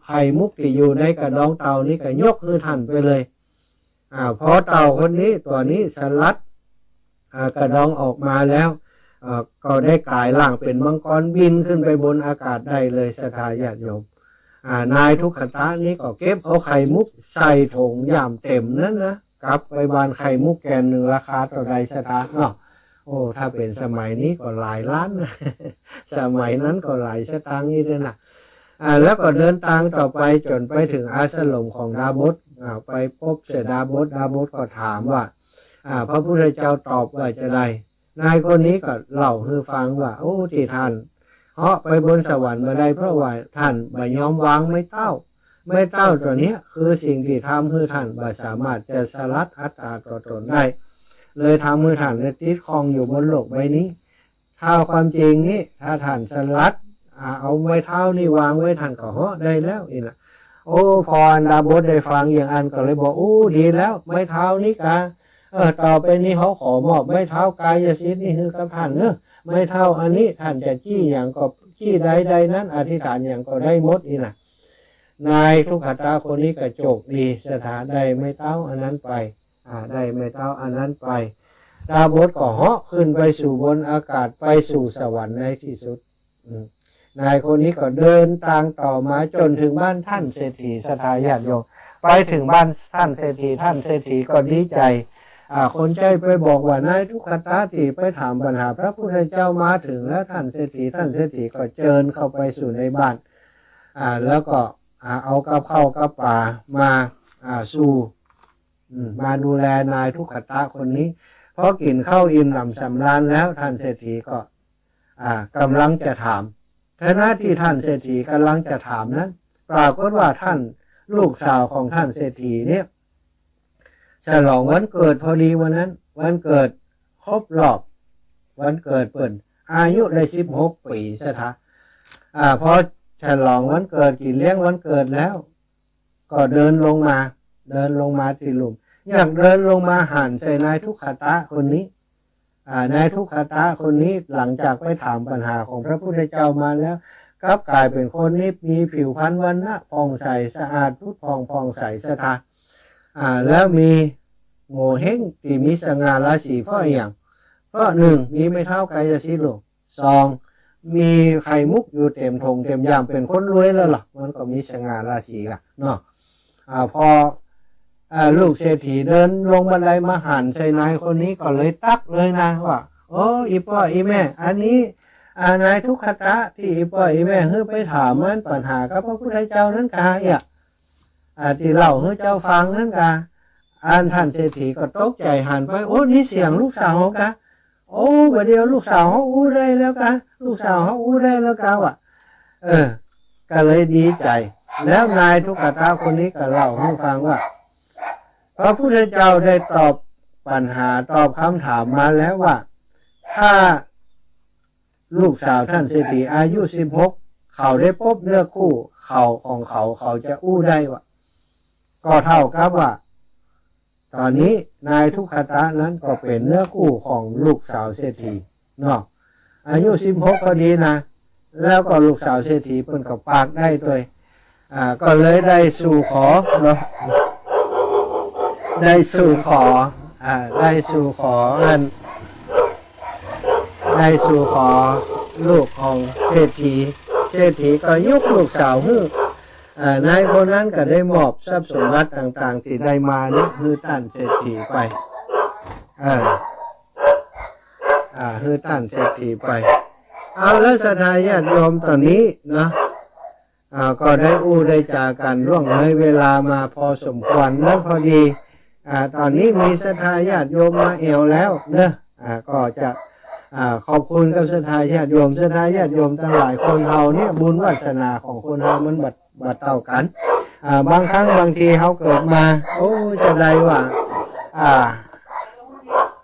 ไข่มุกตี้อยู่ในกระดองเต่านี้ก็ยกหื้อท่านไปเลย อ่า พอเต่าคนนี้ตั๋วนี้สลัด อ่า กระดองออกมาแล้ว อ่า ก็ได้ก๋ายร่างเป๋นมังกรบินขึ้นไปบนอากาศได้เลย ศรัทธาญาติโยม อ่า นายทุกขตะนี้ก็เก็บเอาไข่มุกใส่ถงอย่างเต๋มนั้นนะ กลับไปบ้าน ไข่มุกแก่นนึ่งราคาเต้าใด ศรัทธาเนาะ โอ้ ถ้าเป๋นสมัยนี้ก็หลายล้านนะ สมัยนั้นก็หลายสตางค์นี่แหละนะ อ่า แล้วก็เดินตางต่อไปจ๋นไปเถิงอาสรมของดาบส อ่า ไปปบเสียดาบส ดาบสก็ถามว่า อ่า พระพุทธเจ้าตอบว่าจะใด นายคนนี้ก็เล่าหื้อฟังว่า โอ้ ตี้ท่านเหาะไปบนสวรรค์บ่ได้ เพราะว่าท่านบ่ยอมวางไม้เท้า ไม้เท้าตั๋วเนี้ยคือสิ่งตี้ทำหื้อท่านบ่สามารถจะสลัดอัตตาตั๋วตนได้ เลยทำหื้อท่านเนี่ยติดข้องอยู่บนโลกใบนี้ ถ้าความจริงนี้ ถ้าท่านสลัด อ่า เอาไม้เท้านี้วางไว้ ท่านก็เหาะได้แล้วนี่นะ โอ้ พออันดาบสได้ฟังอย่างอั้นก็เลยบอก โอ้ ดีแล้ว ไม้เท้านี้กา เออ ต่อไปนี้เฮาขอมอบไม้เท้ากายสิทธิ์นี้หื้อกับท่านเนาะ ไม้เท้าอันนี้ท่านจะจี้หยังก็ จี้ใดๆ นั้น อธิษฐานหยังก็ได้หมดนี่นะ นายทุกขตะคนนี้ก็โจคดี ศรัทธา ได้ไม้เท้าอันนั้นไป อ่า ได้ไม้เท้าอันนั้นไป ดาบสก็เหาะขึ้นไปสู่บนอากาศ ไปสู่สวรรค์ในตี้สุด อืม นายคนนี้ก็เดินตางต่อมาจ๋นเถิงบ้านต้านเศรษฐี ศรัทธาญาติโยม ไปเถิงบ้านต้านเศรษฐี ต้านเศรษฐีก็ดีใจ๋ อ่า คนใจ๊ไปบอกว่า นายทุกขตะตี้ไปถามปัญหาพระพุทธเจ้ามาเถิงแล้ว ต้านเศรษฐี ต้านเศรษฐีก็เจิญเข้าไปสู่ในบ้าน อ่า แล้วก็ อ่า เอากับข้าวกับป๋ามา อ่า สู่ อืม มาดูแลนายทุกขตะคนนี้ พอกิ๋นข้าวอิ่มหนำสำราญแล้ว ต้านเศรษฐีก็ อ่า ก่ำลังจะถาม ขณะตี้ต้านเศรษฐีก่ำลังจะถามนั้น ปรากฏว่าต้านลูกสาวของต้านเศรษฐีเนี่ย ฉลองวันเกิดพอดีวันนั้น วันเกิดครบรอบ วันเกิดเปิ้น อายุได้สิบหกปี๋ ศรัทธา อ่า พอฉลองวันเกิด กิ๋นเลี้ยงวันเกิดแล้ว ก็เดินลงมา เดินลงมาตี้ลุ่ม อยากเดินลงมาหันใส่นายทุกขตะคนนี้ อ่า นายทุกขตะคนนี้ หลังจากไปถามปัญหาของพระพุทธเจ้ามาแล้ว กลับก๋ายเป๋นคนนี้มีผิวพรรณวรรณะผ่องใสสะอาดผุดผ่อง ผ่องใส ศรัทธา อ่า แล้วมีโหงวเห้งตี้มีสง่าราศี เพราะอะหยัง เพราะหนึ่ง มีไม้เท้ากายสิทธิ์ลูก สอง มีไข่มุกอยู่เต็มถงเต็มย่าม เป๋นคนรวยแล้วล่ะ มันก็มีสง่าราศีละเนาะ อ่า พอ อ่า ลูกเศรษฐีเดินลงบันไดมาหันใส่นายคนนี้ก็เลยตั๊กเลยนะว่า โอ้ อี่ป้ออี่แม่ อันนี้ อ่า นายทุกขตะตี้อี่ป้ออี่แม่หื้อไปถามมันปัญหากับพระพุทธเจ้านั้นกา เอี้ย อ่า ตี้เล่าหื้อเจ้าฟังนั้นกา อันต้านเศรษฐีก็ตกใจ๋หันไป โอ้ นี่เสียงลูกสาวเฮากา โอ้ บ่าเดี่ยวลูกสาวเฮาอู้ได้แล้วกา ลูกสาวเฮาอู้ได้แล้วกา ว่ะ เออ ก็เลยดีใจ๋ แล้วนายทุกขตะคนนี้ก็เล่าหื้อฟังว่า พระพุทธเจ้าได้ตอบปัญหา ตอบคำถามมาแล้วว่า ถ้าลูกสาวต้านเศรษฐีอายุสิบหก เขาได้ปบเนื้อคู่เขาของเขา เขาจะอู้ได้ ว่ะ ก็เต้ากับว่า ต๋อนนี้นายทุกขตะนั้นก็เป๋นเนื้อคู่ของลูกสาวเศรษฐีเนาะ อายุสิบหกก็ดีนะ แล้วก็ลูกสาวเศรษฐีเปิ้นก็ปากได้ตวย อ่า ก็เลยได้สู่ขอเนาะ ได้สู่ขอ อ่า ได้สู่ขออัน ได้สู่ขอลูกของเศรษฐี เศรษฐีก็ยกลูกสาวหื้อ อ่า นายคนนั้นก็ได้มอบทรัพย์สมบัติต่างๆ ตี้ได้มานี้หื้อต้านเศรษฐีไป เออ อ่า หื้อต้านเศรษฐีไป เอา แล้วศรัทธาญาติโยมต๋อนนี้เนาะ อ่า ก็ได้อู้ได้จ๋ากั๋นล่วงเลยเวลามาพอสมควรแล้วพอดี อ่า ต๋อนนี้มีศรัทธาญาติโยมมาแอ่วแล้วเนาะ อ่า ก็จะ อ่า ขอบคุณกับศรัทธาญาติโยม ศรัทธาญาติโยมตังหลายคนเฮาเนี่ย บุญวาสนาของคนเฮามันบ่ บ่เต้ากั๋น อ่า บางครั้งบางทีเฮาเกิดมา โอ้ จะใดว่า อ่า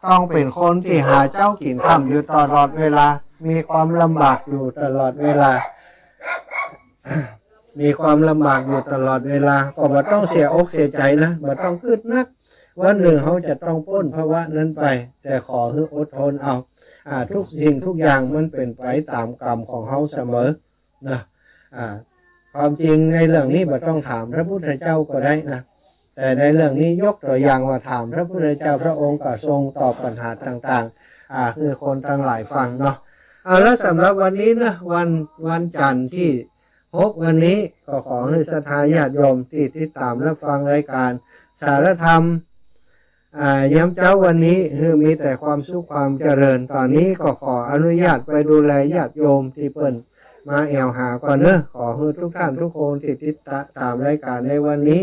ต้องเป๋นคนตี้หาเจ๊ากิ๋นค่ำอยู่ตลอดเวลา มีความลำบากอยู่ตลอดเวลา มีความลำบากอยู่ตลอดเวลา ก็บ่ต้องเสียอกเสียใจ๋นะ บ่ต้องกึ๊ดนัก วันนึ่งเฮาจะต้องป๊นภาวะนั้นไป แต่ขอหื้ออดทนเอา อ่า ทุกสิ่งทุกอย่างมันเป๋นไปต๋ามกรรมของเฮาเสมอนะ อ่า ความจริงในเรื่องนี้บ่ต้องถามพระพุทธเจ้าก็ได้นะ แต่ในเรื่องนี้ยกตั๋วอย่างว่าถามพระพุทธเจ้า พระองค์ก็ทรงตอบปัญหาต่างๆ อ่า หื้อคนตังหลายฟังเนาะ อ่า แล้วสำหรับวันนี้นะ วัน วันจันทร์ตี้หกวันนี้ ก็ขอหื้อศรัทธาญาติโยมตี้ติดต๋ามรับฟังรายก๋านสารธรรม อ่า ยามเจ๊าวันนี้ หื้อมีแต่ความสุขความเจริญ ต๋อนนี้ก็ขออนุญาตไปดูแลญาติโยมตี้เปิ้นมาแอ่วหาก่อนเนาะ ขอหื้อทุกท่านทุกคนตี้ติดต๋ามรายก๋านในวันนี้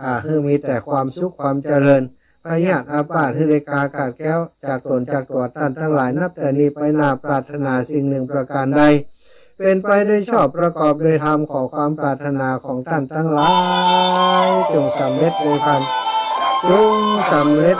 อ่า หื้อมีแต่ความสุขความเจริญ พยาธิอาพาธ หื้อได้ก๋าขาดแคล้วจากต๋นจากตั๋วต้านตังหลาย นับแต่นี้ไปหน้า ปรารถนาสิ่งหนึ่งประก๋านใด เป๋นไปโดยชอบประกอบโดยธรรม ขอความปรารถนาของต้านตังหลายจงสำเร็จโดยธรรม จงสำเร็จ